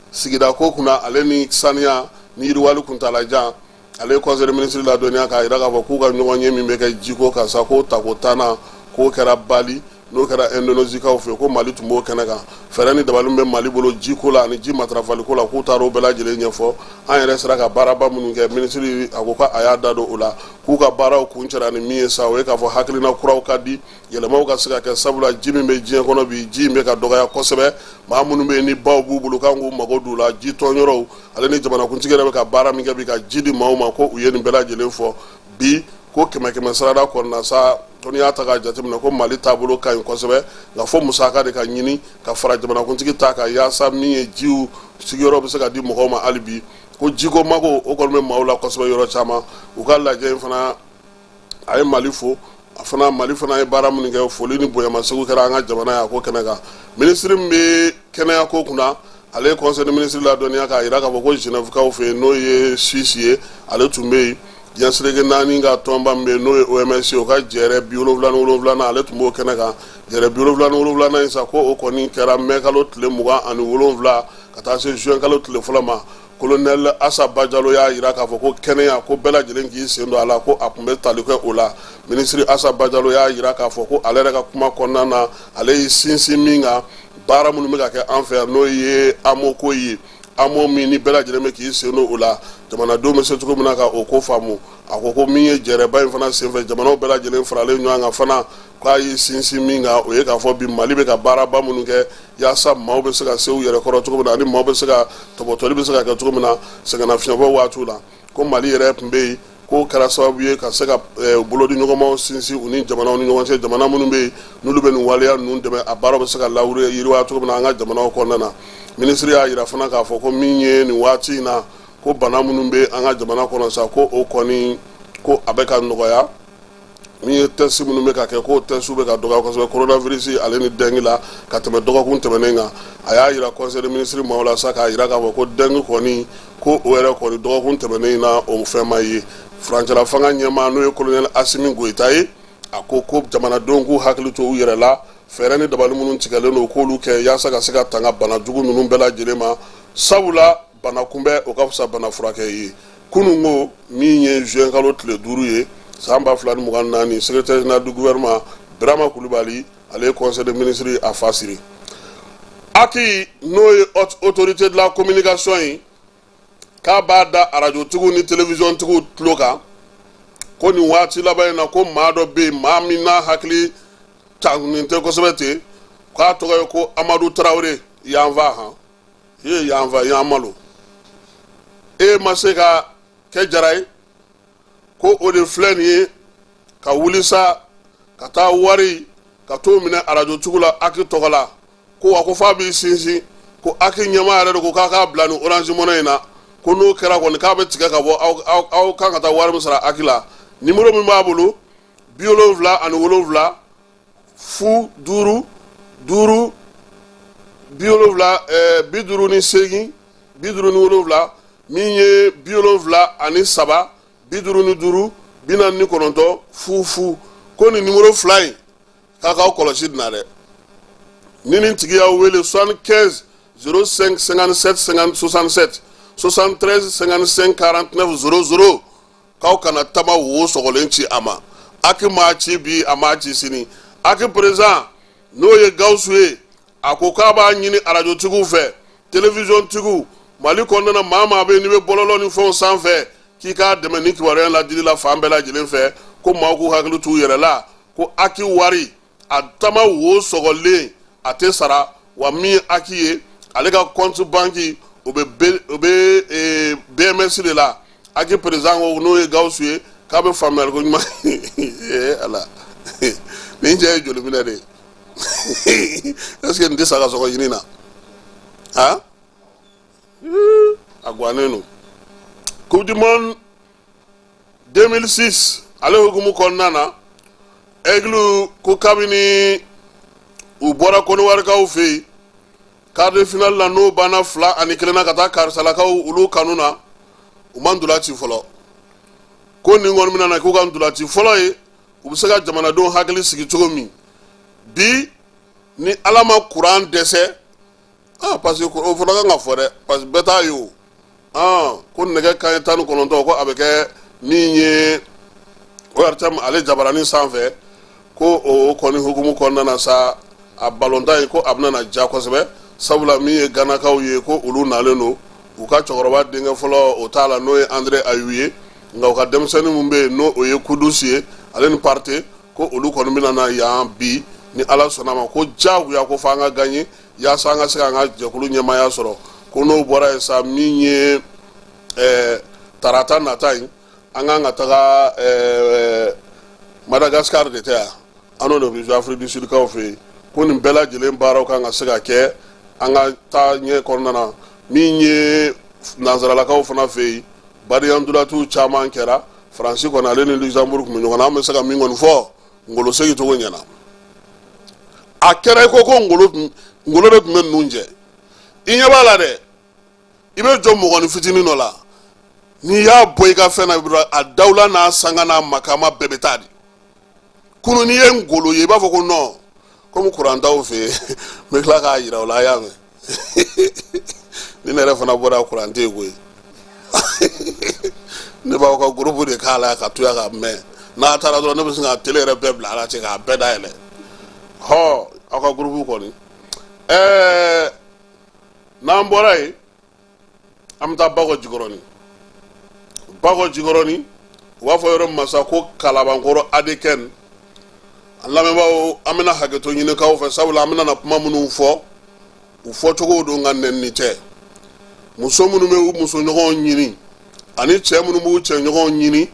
sigida ko kunna, ale ni saniya ni yiriwali kuntalajan, ale ye conseil des ministres ladɔnniya k'a jira k'a fɔ k'u ka ɲɔgɔn ye min bɛ kɛ jiko kan sa, k'o tako tannan k'o kɛra Bali, n'o kɛra Indonésikaw fɛ, ko Mali tun b'o kɛnɛ kan. Fɛɛrɛ ni dabali min bɛ Mali bolo jiko la ani ji matarafaliko la, k'u taara o bɛɛ lajɛlen ɲɛfɔ. An yɛrɛ sera ka baaraba minnu kɛ, minisiri a ko k'a y'a da don o la. K'u ka baaraw kuncɛra ni min ye sa, o ye k'a fɔ hakilina kuraw ka di, yɛlɛmaw ka se ka kɛ, sabula ji min bɛ diɲɛ kɔnɔ bi, ji in bɛ ka dɔgɔya kosɛbɛ. Maa minnu bɛ yen ni baw b'u bolo k'an k'u mago don u la, ji tɔnyɔrɔw, ale ni jamanakuntigi yɛrɛ bɛ ka baara min kɛ bi ka ji di maaw ma, ko u ye nin bɛɛ lajɛlen fɔ bi. Ko kɛmɛ kɛmɛ sarada kɔnɔna sa, ko n'i y'a ta k'a jateminɛ, ko Mali taabolo ka ɲi kosɛbɛ, nka fo musaka de ka ɲini ka fara jamanakuntigi ta kan, yaasa min ye jiw sigiyɔrɔ bɛ se ka di mɔgɔw ma hali bi. Ko jiko mago o kɔni bɛ maaw la kosɛbɛ yɔrɔ caman. U ka lajɛ in fana, a ye Mali fo a fana, Mali fana ye baara minnu kɛ, foli ni bonyamasegin kɛra an ka jamana ye a ko kɛnɛ kan. Minisiri min bɛ kɛnɛya ko kunna, ale ye conseil des ministres ladɔnniya k'a jira k'a fɔ ko Genèvekaw fɛ yen, n'o ye Suisse ye, ale tun bɛ yen, diɲɛ seleke naani ka tɔnba min bɛ yen, n'o ye OMS ye, o ka jɛrɛ 77nan, ale tun b'o kɛnɛ kan. Jɛrɛ 77nan in sa, ko o kɔni kɛra mɛ kalo tile 27 ka taa se juin kalo tile fɔlɔ ma. Colonel Asa Bajalo y'a jira k'a fɔ ko kɛnɛya ko bɛɛ lajɛlen k'i sen don a la, ko a tun bɛ tali kɛ o la. Minisiri Asa Bajalo y'a jira k'a fɔ ko ale yɛrɛ ka kuma kɔnɔna na, ale y'i sinsin min kan, baara minnu bɛ ka kɛ an fɛ yan, n'o ye AMO ko ye. AMO min ni bɛɛ lajɛlen bɛ k'i sen don o la, jamanadenw bɛ se cogo min na ka o ko faamu. A ko ko min ye jɛrɛba in fana senfɛ, jamanaw bɛɛ lajɛlen faralen ɲɔgɔn kan fana, k'a y'i sinsin min kan, o ye k'a fɔ bi Mali bɛ ka baaraba minnu kɛ yaasa maaw bɛ se ka se u yɛrɛ kɔrɔ cogo min na, ani maaw bɛ se ka tɔbɔtɔli bɛ se ka kɛ cogo min na sɛgɛnnafiɲɛbɔ waatiw la. Ko Mali yɛrɛ tun bɛ yen, k'o kɛra sababu ye ka se ka bolodi ɲɔgɔnmaw sinsin u ni jamanaw ni ɲɔgɔn cɛ, jamana minnu bɛ yen n'olu bɛ nin waleya ninnu dɛmɛ, a baaraw bɛ se ka lawuri yiriwa cogo min na an ka jamanaw kɔnɔna na. Minisiri y'a jira fana k'a fɔ ko min ye nin waati in na, ko bana minnu bɛ an ka jamana kɔnɔ sa, ko o kɔni ko a bɛ ka nɔgɔya. Min ye test minnu bɛ ka kɛ, k'o test bɛ ka dɔgɔya kosɛbɛ coronavirus ale ni dengue la ka tɛmɛ dɔgɔkun tɛmɛnen kan. A y'a jira conseil des ministres maaw la sa, k'a jira k'a fɔ ko dengue kɔni, ko o yɛrɛ kɔni dɔgɔkun tɛmɛnen in na, o fɛn ma ye. Furancɛla fanga ɲɛmaa, n'o ye colonel Asimi Goyita ye, a ko ko jamanadenw k'u hakili to u yɛrɛ la, fɛɛrɛ ni dabali minnu tigɛlen don, k'olu kɛ yaasa ka se ka tanga bana jugu ninnu bɛɛ lajɛlen ma, sabula bana kunbɛn, o ka fisa bana furakɛ ye. Kunun ko min ye juin kalo tile 5 ye san 2024, secrétaire général du gouvernement Birama Kulubali, ale ye conseil des ministres a fa siri. HAC, n'o ye Haute Autorité de la Communication ye, k'a b'a da arajotigiw ni télévisiontigiw tulo kan ko nin waati laban in na, ko maa dɔ bɛ yen, maa min n'a hakili cagunnen tɛ kosɛbɛ ten, k'a tɔgɔ ye ko Amadu Tarawele. Yanfa han ye yanfa yan malo, e ma se ka kɛ jara ye, ko o de filɛ nin ye ka wuli sa ka taa wari ka t'o minɛ arajotigiw la HAC tɔgɔ la. Ko wa ko f'a b'i sinsin ko HAC ɲɛmaa yɛrɛ de ko k'a k'a bila nin Orange Money in na, ko n'o kɛra kɔni, k'a bɛ tigɛ ka bɔ aw kan ka taa wari min sara HAC la. Nimoro min b'a bolo, 77 0 5 5 70, 88 57, min ye 73 55 49 0 0, ko nin nimoro fila in, k'a k'aw kɔlɔsi nin na dɛ. Ni nin tigi y'aw wele 75 05 57 50 67 73 55 49 00, k'aw kana tama wo sɔgɔlen ci a ma. HAC m'a ci bi, a m'a ci sini. HAC président, n'o ye Gawusu ye, a ko k'a b'a ɲini arajotigiw fɛ, televiziyɔntigiw Mali kɔnɔna na, maa maa bɛ yen n'i bɛ bɔlɔlɔ ni fɛnw sanfɛ, k'i k'a dɛmɛ ni kibaruya ladili la fan bɛɛ lajɛlen fɛ, ko maaw k'u hakili t'u yɛrɛ la, ko HAC wari a tama wo sɔgɔlen a tɛ sara. Wa min ye HAC ye, ale ka compte banque o bɛ BMS de la. HAC président ko, n'o ye Gawusu ye, k'a bɛ faamuyali ko ɲuman. Ee Ala, nin cɛ ye joli minɛ de ye? Est ce que nin tɛ sa ka sɔgɔ ɲini na? Han, a gannen don. Coupe du monde 2006, ale hukumu kɔnɔna na, Aigle ko kabini u bɔra Kɔnɔwarikaw fɛ yen quart de finale la, n'o banna 2-1 na ka taa karisalakaw olu kanu na, u ma ntola ci fɔlɔ. Ko nin kɔni bɛna na k'u ka ntola ci fɔlɔ ye, u bɛ se ka jamanadenw hakili sigi cogo min bi, ni Ala ma kuran dɛsɛ. Ah, parce que o fana kan ka fɔ dɛ, parce que bɛɛ t'a ye o. Ah, ko nɛgɛ kanɲɛ 19, ko a bɛ kɛ min ye ORTM ale jabaranin sanfɛ, ko o kɔni hukumu kɔnɔna na sa, a balontan ye ko a bɛna na ja kosɛbɛ, sabula min ye Ganakaw ye, ko olu nalen don, u ka cɛkɔrɔba denkɛ fɔlɔ o t'a la, n'o ye Andre Ayew ye, nka u ka denmisɛnnin min bɛ yen, n'o o ye Kudus ye, ale ni Partey, ko olu kɔni bɛna na yan bi ni Ala sɔnna ma, ko diyagoya ko f'an ka gagner yaasa an ka se k'an ka jɛkulu ɲɛmaaya sɔrɔ. Ko n'o bɔra yen sa, min ye tarata nata in, an kan ka taga Madagascar de tɛ yan, an n'o de bɛ jouer Afrique du Sud kaw fɛ yen. Ko nin bɛɛ lajɛlen baaraw kan ka se ka kɛ an ka taa ɲɛ kɔnɔna na. Min ye nansaralakaw fana fɛ yen, badenya caman kɛra. Faransi kɔni, ale ni Luxembourg tun bɛ ɲɔgɔn na. An bɛ se ka min kɔni fɔ, ngolo segin cogo ɲɛna, a kɛra i ko ko ngolo ngolo de tun bɛ ninnu jɛ. I ɲɛ b'a la dɛ, i bɛ jɔ mɔgɔnin fitinin dɔ la, n'i y'a bɔ i ka fɛn na, a dawula n'a sanga n'a makama bɛɛ bɛ taa di. Kunu n'i ye ngolo ye, i b'a fɔ ko non, komi kuran t'aw fɛ yen. N bɛ tila k'a yira o la. A y'a mɛn, ni ne yɛrɛ fana bɔra, kuran tɛ yen koyi. Ne b'aw ka groupe de k'a la ka to yan ka mɛn. N'a taara dɔrɔn, ne bɛ sin ka télé yɛrɛ bɛɛ bila ala cɛ k'a bɛɛ dayɛlɛ. Hɔ, aw ka groupe kɔni. N'an bɔra yen, An bɛ taa Bakɔ Jikɔrɔni, Bakɔ Jikɔrɔni, u b'a fɔ yɔrɔ min ma sa ko Kalabankɔrɔ Adekɛn. An lamɛnbaaw, an bɛna hakɛto ɲini k'aw fɛ, sabula an bɛna na kuma minnu fɔ, u fɔcogo don, nka nɛnini tɛ. Muso minnu bɛ u musoɲɔgɔnw ɲini ani cɛ minnu b'u cɛɲɔgɔnw ɲini,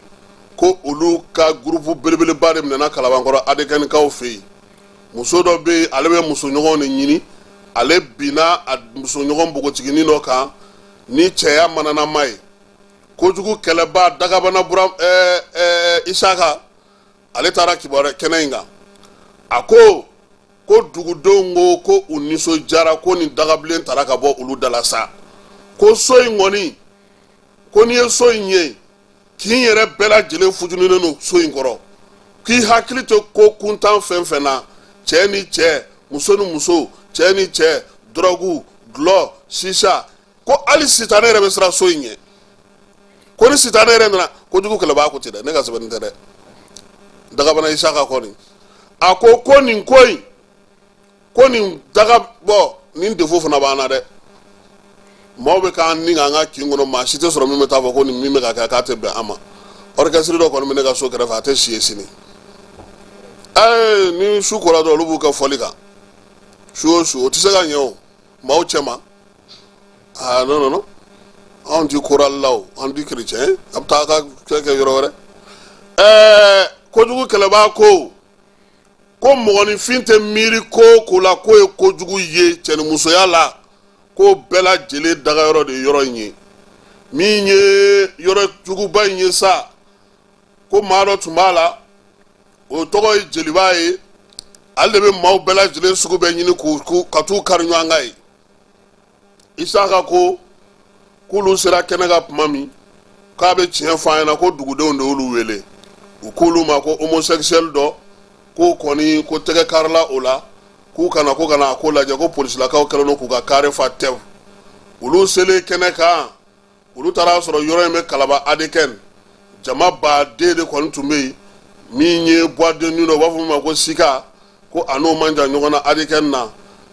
ko olu ka gurupu belebeleba de minɛna Kalabankɔrɔ Adekɛnikaw fɛ yen. Muso dɔ bɛ yen, ale bɛ musoɲɔgɔnw de ɲini. Ale binna a musoɲɔgɔn npogotiginin dɔ kan ni cɛya mananama ye. Kojugu kɛlɛba Dagabana Bura ɛɛ ɛɛ Isaka, ale taara kibaruya kɛnɛ in kan. A ko ko dugudenw ko ko u nisɔndiyara ko nin dagabilen tara ka bɔ olu da la sa, ko so in kɔni, ko n'i ye so in ye, kin yɛrɛ bɛɛ lajɛlen futuninen don so in kɔrɔ, k'i hakili tɛ ko kuntan fɛn fɛn na, cɛ ni cɛ, muso ni muso, cɛ ni cɛ, dɔrɔgu, dulɔ, sisa, ko hali sitanɛ yɛrɛ bɛ siran so in ɲɛ, ko ni sitanɛ yɛrɛ nana. Kojugu kɛlɛbaa ko ten dɛ, ne ka sɛbɛnni tɛ dɛ. Dagabana Isaka kɔni, a ko ko nin ko in, ko nin daga bɔ nin defo fana b'an na dɛ. Maaw bɛ k'an ni k'an ka kin kɔnɔ, maa si tɛ sɔrɔ min bɛ taa fɔ ko nin min bɛ ka kɛ, k'a tɛ bɛn an ma. Orchestre dɔ kɔni bɛ ne ka so kɛrɛfɛ, a tɛ si yen sini. Ɛɛ, ni su kora dɔrɔn, olu b'u kɛ fɔli kan su o su. O tɛ se ka ɲɛ o maaw cɛ ma. Aa, non, non, non, anw ti chorale la o, an ti chrétien, a bɛ taa a ka kɛ kɛ yɔrɔ wɛrɛ. Ɛɛ, kojugu kɛlɛbaa ko ko mɔgɔninfin tɛ miiri ko o ko la k'o ye kojugu ye cɛnimusoya la, k'o bɛɛ lajɛlen dagayɔrɔ de ye yɔrɔ in ye. Min ye yɔrɔ juguba in ye sa, ko maa dɔ tun b'a la, o tɔgɔ ye Jeliba ye. Ale de bɛ maaw bɛɛ lajɛlen sugu bɛɛ ɲini k'u ka t'u kari ɲɔgɔn kan ye. Isaka ko k'olu sera kɛnɛ kan tuma min, k'a bɛ tiɲɛ fɔ an ɲɛna ko dugudenw de y'olu wele. U k'olu ma ko homosexuel dɔ, k'o kɔni ko tɛgɛ karila o la, k'u kana ko kana a ko lajɛ, ko polisilakaw kɛlen don k'u ka kare fa tɛw. Olu selen kɛnɛ kan, olu taara sɔrɔ yɔrɔ in bɛ Kalaba Adekɛn. Jama baden de kɔni tun bɛ yen. Min ye boîte de nuit dɔ, u b'a fɔ min ma ko Sika, ko a n'o man jan ɲɔgɔn na Adekɛn na.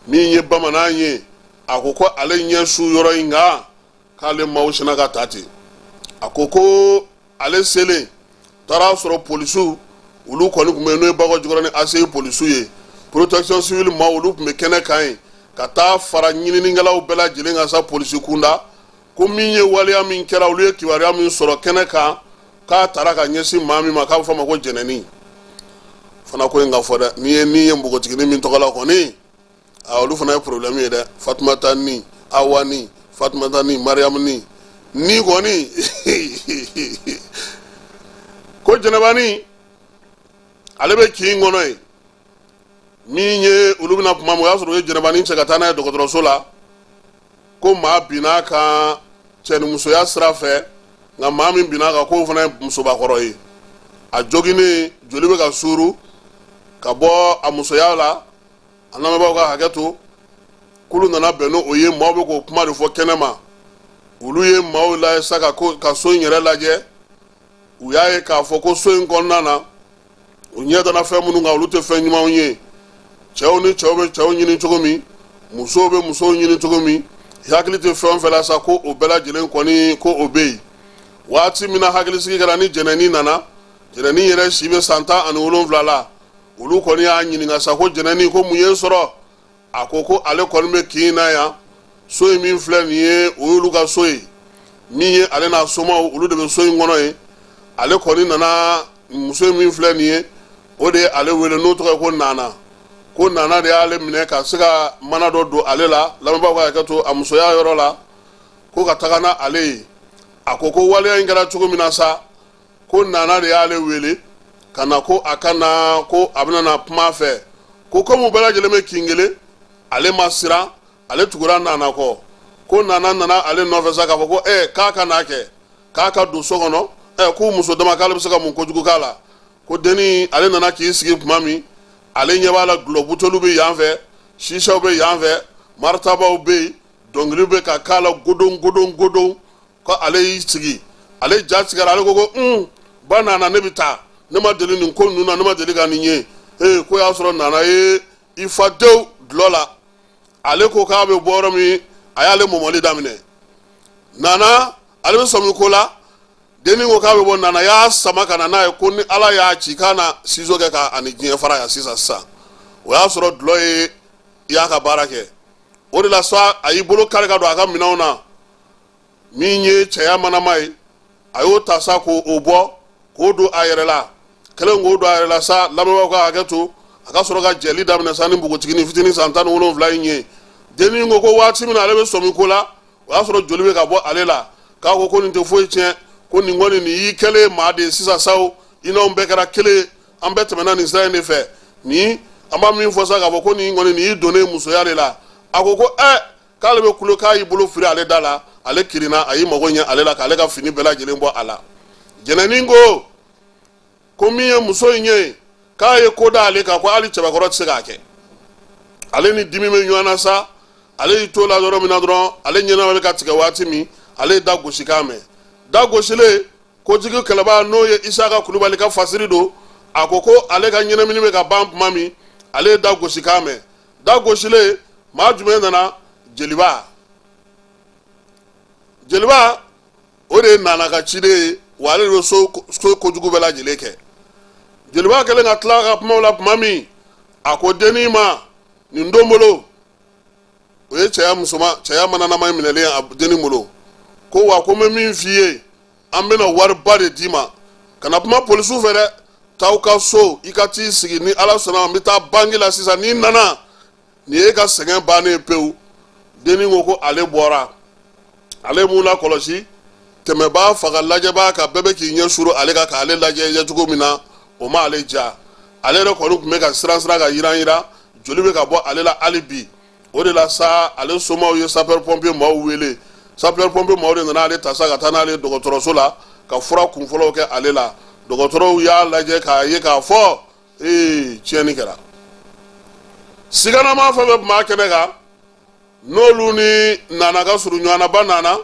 Min ye bamanan ye, a ko ko ale ɲɛ su yɔrɔ in kan, k'ale maaw sinna ka ta ten. A ko ko ale selen taara sɔrɔ polisiw, olu kɔni tun bɛ yen, n'o ye Bakɔ Jikɔrɔni ACI polisiw ye, protection civile maaw, olu tun bɛ kɛnɛ kan yen, ka taa fara ɲininikɛlaw bɛɛ lajɛlen kan sa polisi kunda, ko min ye waleya min kɛra, olu ye kibaruya min sɔrɔ kɛnɛ kan, k'a taara ka ɲɛsin maa min ma, k'a bɛ fɔ a ma ko Jɛnɛni fana. Ko in ka fɔ dɛ, n'i ye nin ye npogotiginin min tɔgɔ la kɔni, a olu fana ye problème ye dɛ. Fatumata ni Awa ni Fatumata ni Mariyamu ni ni kɔni, ko Jɛnɛbani, ale bɛ kin kɔnɔ yen. Min ye olu bɛna kuma min, o y'a sɔrɔ u ye Jɛnɛbani cɛ ka taa n'a ye dɔgɔtɔrɔso la, ko maa binna a kan cɛnimusoya sira fɛ, nka maa min binna a kan, k'o fana ye musobakɔrɔ ye. A joginnen, joli bɛ ka suuru ka bɔ a musoya la. An lamɛnbaaw ka hakɛ to, k'olu nana bɛn n'o ye, maaw bɛ k'o kuma de fɔ kɛnɛ ma. Olu ye maaw lajɛ sa ka ko ka so in yɛrɛ lajɛ. U y'a ye k'a fɔ ko so in kɔnɔna na, u ɲɛ dana fɛn minnu kan, olu tɛ fɛn ɲumanw ye. Cɛw ni cɛw bɛ cɛw ɲini cogo min, musow bɛ musow ɲini cogo min, hakili tɛ fɛn fɛn la sa, ko o bɛɛ lajɛlen kɔni, ko o bɛ yen. Waati min na hakilisigi kɛra ni Jɛnɛni nana, Jɛnɛni yɛrɛ si bɛ san 17 la. Olu kɔni y'a ɲininka sa ko Jɛnɛni, ko mun ye sɔrɔ? A ko ko ale kɔni bɛ kin na yan, so in min filɛ nin ye, o y'olu ka so ye. Min ye ale n'a somaw, olu de bɛ so in kɔnɔ yen. Ale kɔni nana, muso in min filɛ nin ye, o de ye ale wele, n'o tɔgɔ ye ko Nana, ko Nana de y'ale minɛ ka se ka mana dɔ don ale la. Lamɛnbaaw ka hakɛ to, a musoya yɔrɔ la, ko ka taga n'a ale ye. A ko ko waleya in kɛra cogo min na sa, ko Nana de y'ale wele ka na, ko a ka na, ko a bɛna na kuma a fɛ, ko komi bɛɛ lajɛlen bɛ kin kelen, ale ma siran, ale tugura Nana kɔ. Ko Nana nana ale nɔfɛ sa k'a fɔ ko k'a ka n'a kɛ, k'a ka don so kɔnɔ, k'u muso dama, k'ale bɛ se ka mun kojugu k'a la. Ko denni, ale nana k'i sigi tuma min, ale ɲɛ b'a la, dɔlɔ buteliw bɛ yan fɛ, sisaw bɛ yan fɛ, maritabaw bɛ yen, dɔnkili bɛ ka k'a la godon godon godon. Ko ale y'i sigi, ale ja tigɛra. Ale ko ko un, ba Nana, ne bɛ taa, ne ma deli nin ko ninnu na, ne ma deli ka nin ye. Ee, ko y'a sɔrɔ Nana ye i fa dewu dɔlɔ la. Ale ko k'a bɛ bɔ yɔrɔ min, a y'ale mɔmɔli daminɛ. Nana, ale bɛ sɔmi ko la. Dennin ko k'a bɛ bɔ. Nana y'a sama ka na n'a ye ko ni Ala y'a ci k'a na ciseau kɛ k'a ni diɲɛ fara yan sisan sisan. O y'a sɔrɔ dulɔ ye y'a ka baara kɛ. O de la sa, a y'i bolo kari ka don a ka minɛnw na. Min ye cɛya manama ye, a y'o ta sa k'o bɔ k'o don a yɛrɛ la. Kɛlen k'o don a yɛrɛ la sa, lamɛnbaaw ka hakɛ to, a ka sɔrɔ ka jɛli daminɛ sa ni npogotiginin fitinin san 17 in ye. Dennin ko ko waati min na ale bɛ sɔmi ko la, o y'a sɔrɔ joli bɛ ka bɔ ale la. K'a ko ko nin tɛ foyi tiɲɛ, ko nin kɔni, nin y'i kɛlen maa de ye sisan sa o, i n'anw bɛɛ kɛra kelen, an bɛɛ tɛmɛna nin sira in de fɛ. Ni an b'a min fɔ sa k'a fɔ ko nin kɔni, nin y'i donnen musoya de la. A ko ko k'ale bɛ kulo, k'a y'i bolo fili ale da la, ale kirinna, a y'i mago ɲɛ ale la k'ale ka fini bɛɛ lajɛlen bɔ a la. Jɛnɛnin ko ko min ye muso in ye, k'a ye ko da ale kan ko hali cɛbakɔrɔ tɛ se k'a kɛ. Ale ni dimi bɛ ɲɔgɔn na sa. Ale y'i to la yɔrɔ min na dɔrɔn, ale ɲɛna bɛ ka tigɛ waati min, ale ye da gosikan mɛn. Da gosilen, kojugu kɛlɛbaa, n'o ye Isaka Kulubali ka fasiri don, a ko ko ale ka ɲɛnamini bɛ ka ban tuma min, ale ye da gosikan mɛn. Da gosilen, maa jumɛn nana? Jeliba. Jeliba, o de ye Nana ka ciden ye wa, ale de bɛ so kojugu bɛɛ lajɛlen kɛ. Jeliba kɛlen ka tila ka kumaw la tuma min, a ko dennin ma, nin don bolo, o ye cɛya musoman, cɛya mananama minɛlen a dennin bolo, ko wa ko n bɛ min f'i ye, an bɛna wariba de d'i ma, kana kuma polisiw fɛ dɛ, taa aw ka so, i ka t'i sigi. Ni Ala sɔnna, n bɛ taa banki la sisan, n'i nana, nin ye ka sɛgɛn bannen pewu. Dennin ko ko ale bɔra, ale m'u lakɔlɔsi, tɛmɛbaa faga lajɛbaa ka bɛɛ bɛ k'i ɲɛ suru ale kan k'ale lajɛ ɲɛcogo min na, o ma ale diya. Ale yɛrɛ kɔni tun bɛ ka siran siran ka yiran yiran, joli bɛ ka bɔ ale la hali bi. O de la sa, ale somaw ye sapeur pompier maaw wele. Sapeur pompier maaw de nana ale ta sa ka taa n'ale dɔgɔtɔrɔso la ka fura kunfɔlɔw kɛ ale la. Dɔgɔtɔrɔw y'a lajɛ k'a ye k'a fɔ ee, tiɲɛni kɛra. Siganama fɛn fɛn tun b'a kɛnɛ kan, n'olu ni Nana ka surun ɲɔgɔn na, ba Nana,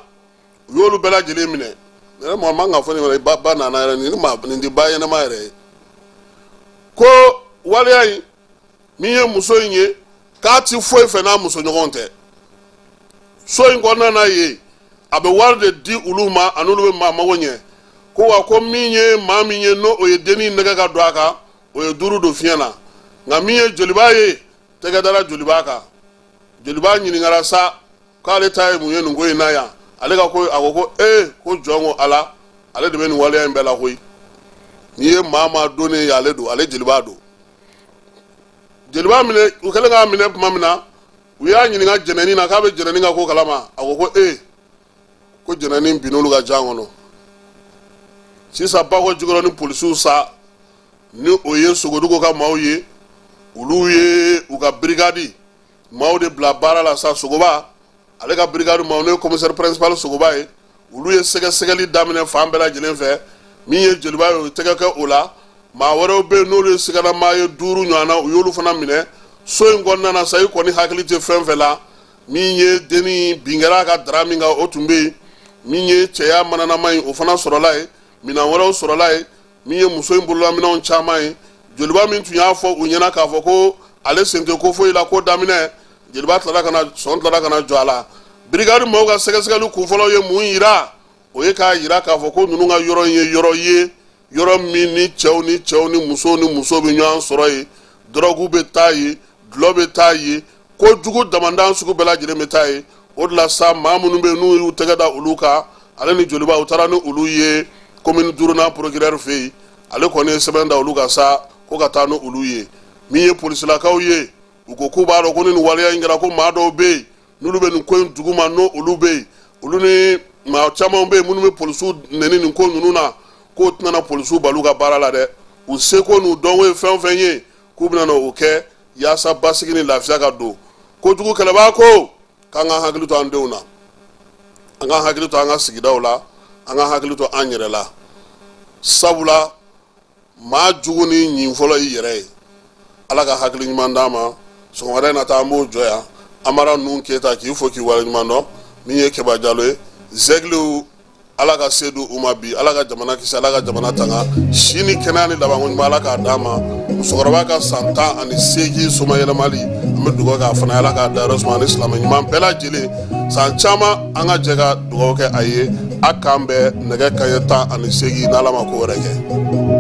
u y'olu bɛɛ lajɛlen minɛ. Ne mɔgɔ man ka fɔ nin yɛrɛ, ba Nana yɛrɛ, nin ma nin tɛ ba ɲɛnama yɛrɛ ye. Ko waleya in, min ye muso in ye, k'a ti foyi fɛ n'a muso ɲɔgɔn tɛ so in kɔnɔna na yen, a bɛ wari de di olu ma, a n'olu bɛ maa mago ɲɛ. Ko wa ko min ye maa min ye, n'o o ye dennin nɛgɛ ka don a kan, o ye duuru don fiɲɛ na. Nka min ye joliba ye, tɛgɛ dara joliba kan. Joliba ɲininkara sa k'ale ta ye mun ye nin ko in na yan. Ale ka ko, a ko ko ee, ko jɔn ko Ala, ale de bɛ nin waleya in bɛɛ la koyi. N'i ye maa maa donnen ye, ale don, ale jeliba don. Jeliba minɛ, u kɛlen k'a minɛ tuma min na, u y'a ɲininka jɛnɛnin na k'a bɛ jɛnɛnin ka ko kalama. A ko ko ee, ko jɛnɛnin binn'olu ka jan kɔnɔ sisan. Bakɔ Jikɔrɔni polisiw sa, ni o ye Sogodogo ka maaw ye, olu ye u ka brigade maaw de bila baara la sa. Sogoba ale ka brigade maaw, n'o ye commissaire principal Sogoba ye, olu ye sɛgɛsɛgɛli daminɛ fan bɛɛ lajɛlen fɛ. Min ye jeliba ye, o ye tɛgɛ kɛ o la. Maa wɛrɛw bɛ yen, n'olu ye sigana maa ye, duuru ɲɔgɔn na, u y'olu fana minɛ so in kɔnɔna na sa. I kɔni hakili tɛ fɛn fɛn la, min ye dennin bin kɛra a ka dara min kan, o tun bɛ yen. Min ye cɛya mananama ye, o fana sɔrɔla yen. Minɛn wɛrɛw sɔrɔla yen, min ye muso in bololaminɛnw caman ye. Joliba min tun y'a fɔ u ɲɛna k'a fɔ ko ale sen tɛ ko foyi la ko daminɛ, jeliba tilara ka na sɔn, tilara ka na jɔ a la. Brigade maaw ka sɛgɛsɛgɛli kunfɔlɔ ye mun yira? O ye k'a yira k'a fɔ ko ninnu ka yɔrɔ in ye yɔrɔ ye, yɔrɔ min ni cɛw ni cɛw ni musow ni musow bɛ ɲɔgɔn sɔrɔ yen, dɔrɔgu bɛ taa yen, dulɔ bɛ taa yen, kojugu damandan sugu bɛɛ lajɛlen bɛ taa yen. O de la sa, maa minnu bɛ yen, n'u y'u tɛgɛ da olu kan, ale ni joliba, u taara ni olu ye commune duurunan procureur fɛ yen. Ale kɔni ye sɛbɛn da olu kan sa ko ka taa ni olu ye. Min ye polisilakaw ye, u ko k'u b'a dɔn ko ni nin waleya in kɛra, ko maa dɔw bɛ yen, n'olu bɛ nin ko in duguma, n'o olu bɛ yen, olu ni maa caman bɛ yen minnu bɛ polisiw nɛni nin ko ninnu na, k'o tɛna polisiw bali u ka baara la dɛ. U seko n'u dɔnko ye fɛn o fɛn ye, k'u bɛna o kɛ yaasa basigi ni lafiya ka don. Kojugu kɛlɛbaa ko k'an ka hakili to an denw na, an ka hakili to an ka sigidaw la, an ka hakili to an yɛrɛ la, sabula maa jugu ni ɲin fɔlɔ y'i yɛrɛ ye. Ala ka hakili ɲuman d'an ma. Sɔgɔmada in na taa, an b'o jɔ yan. Amara Nun Keyita, k'i fo k'i waleɲuman dɔn. Min ye Keba Jalo ye, zɛgiliw, Ala ka se di u ma bi. Ala ka jamana kisi, Ala ka jamana tanga, si ni kɛnɛya ni labanko ɲuman, Ala k'a d'an ma. Musokɔrɔba ka san 18 somayɛlɛmali, an An bɛ dugawu kɛ a fana ye, Ala k'a dayɔrɔ suma, ani silamɛ ɲuman bɛɛ lajɛlen. San caman, an ka jɛ ka dugawu kɛ a ye. A k'an bɛn nɛgɛ kanɲɛ 18, n'Ala ma ko wɛrɛ kɛ.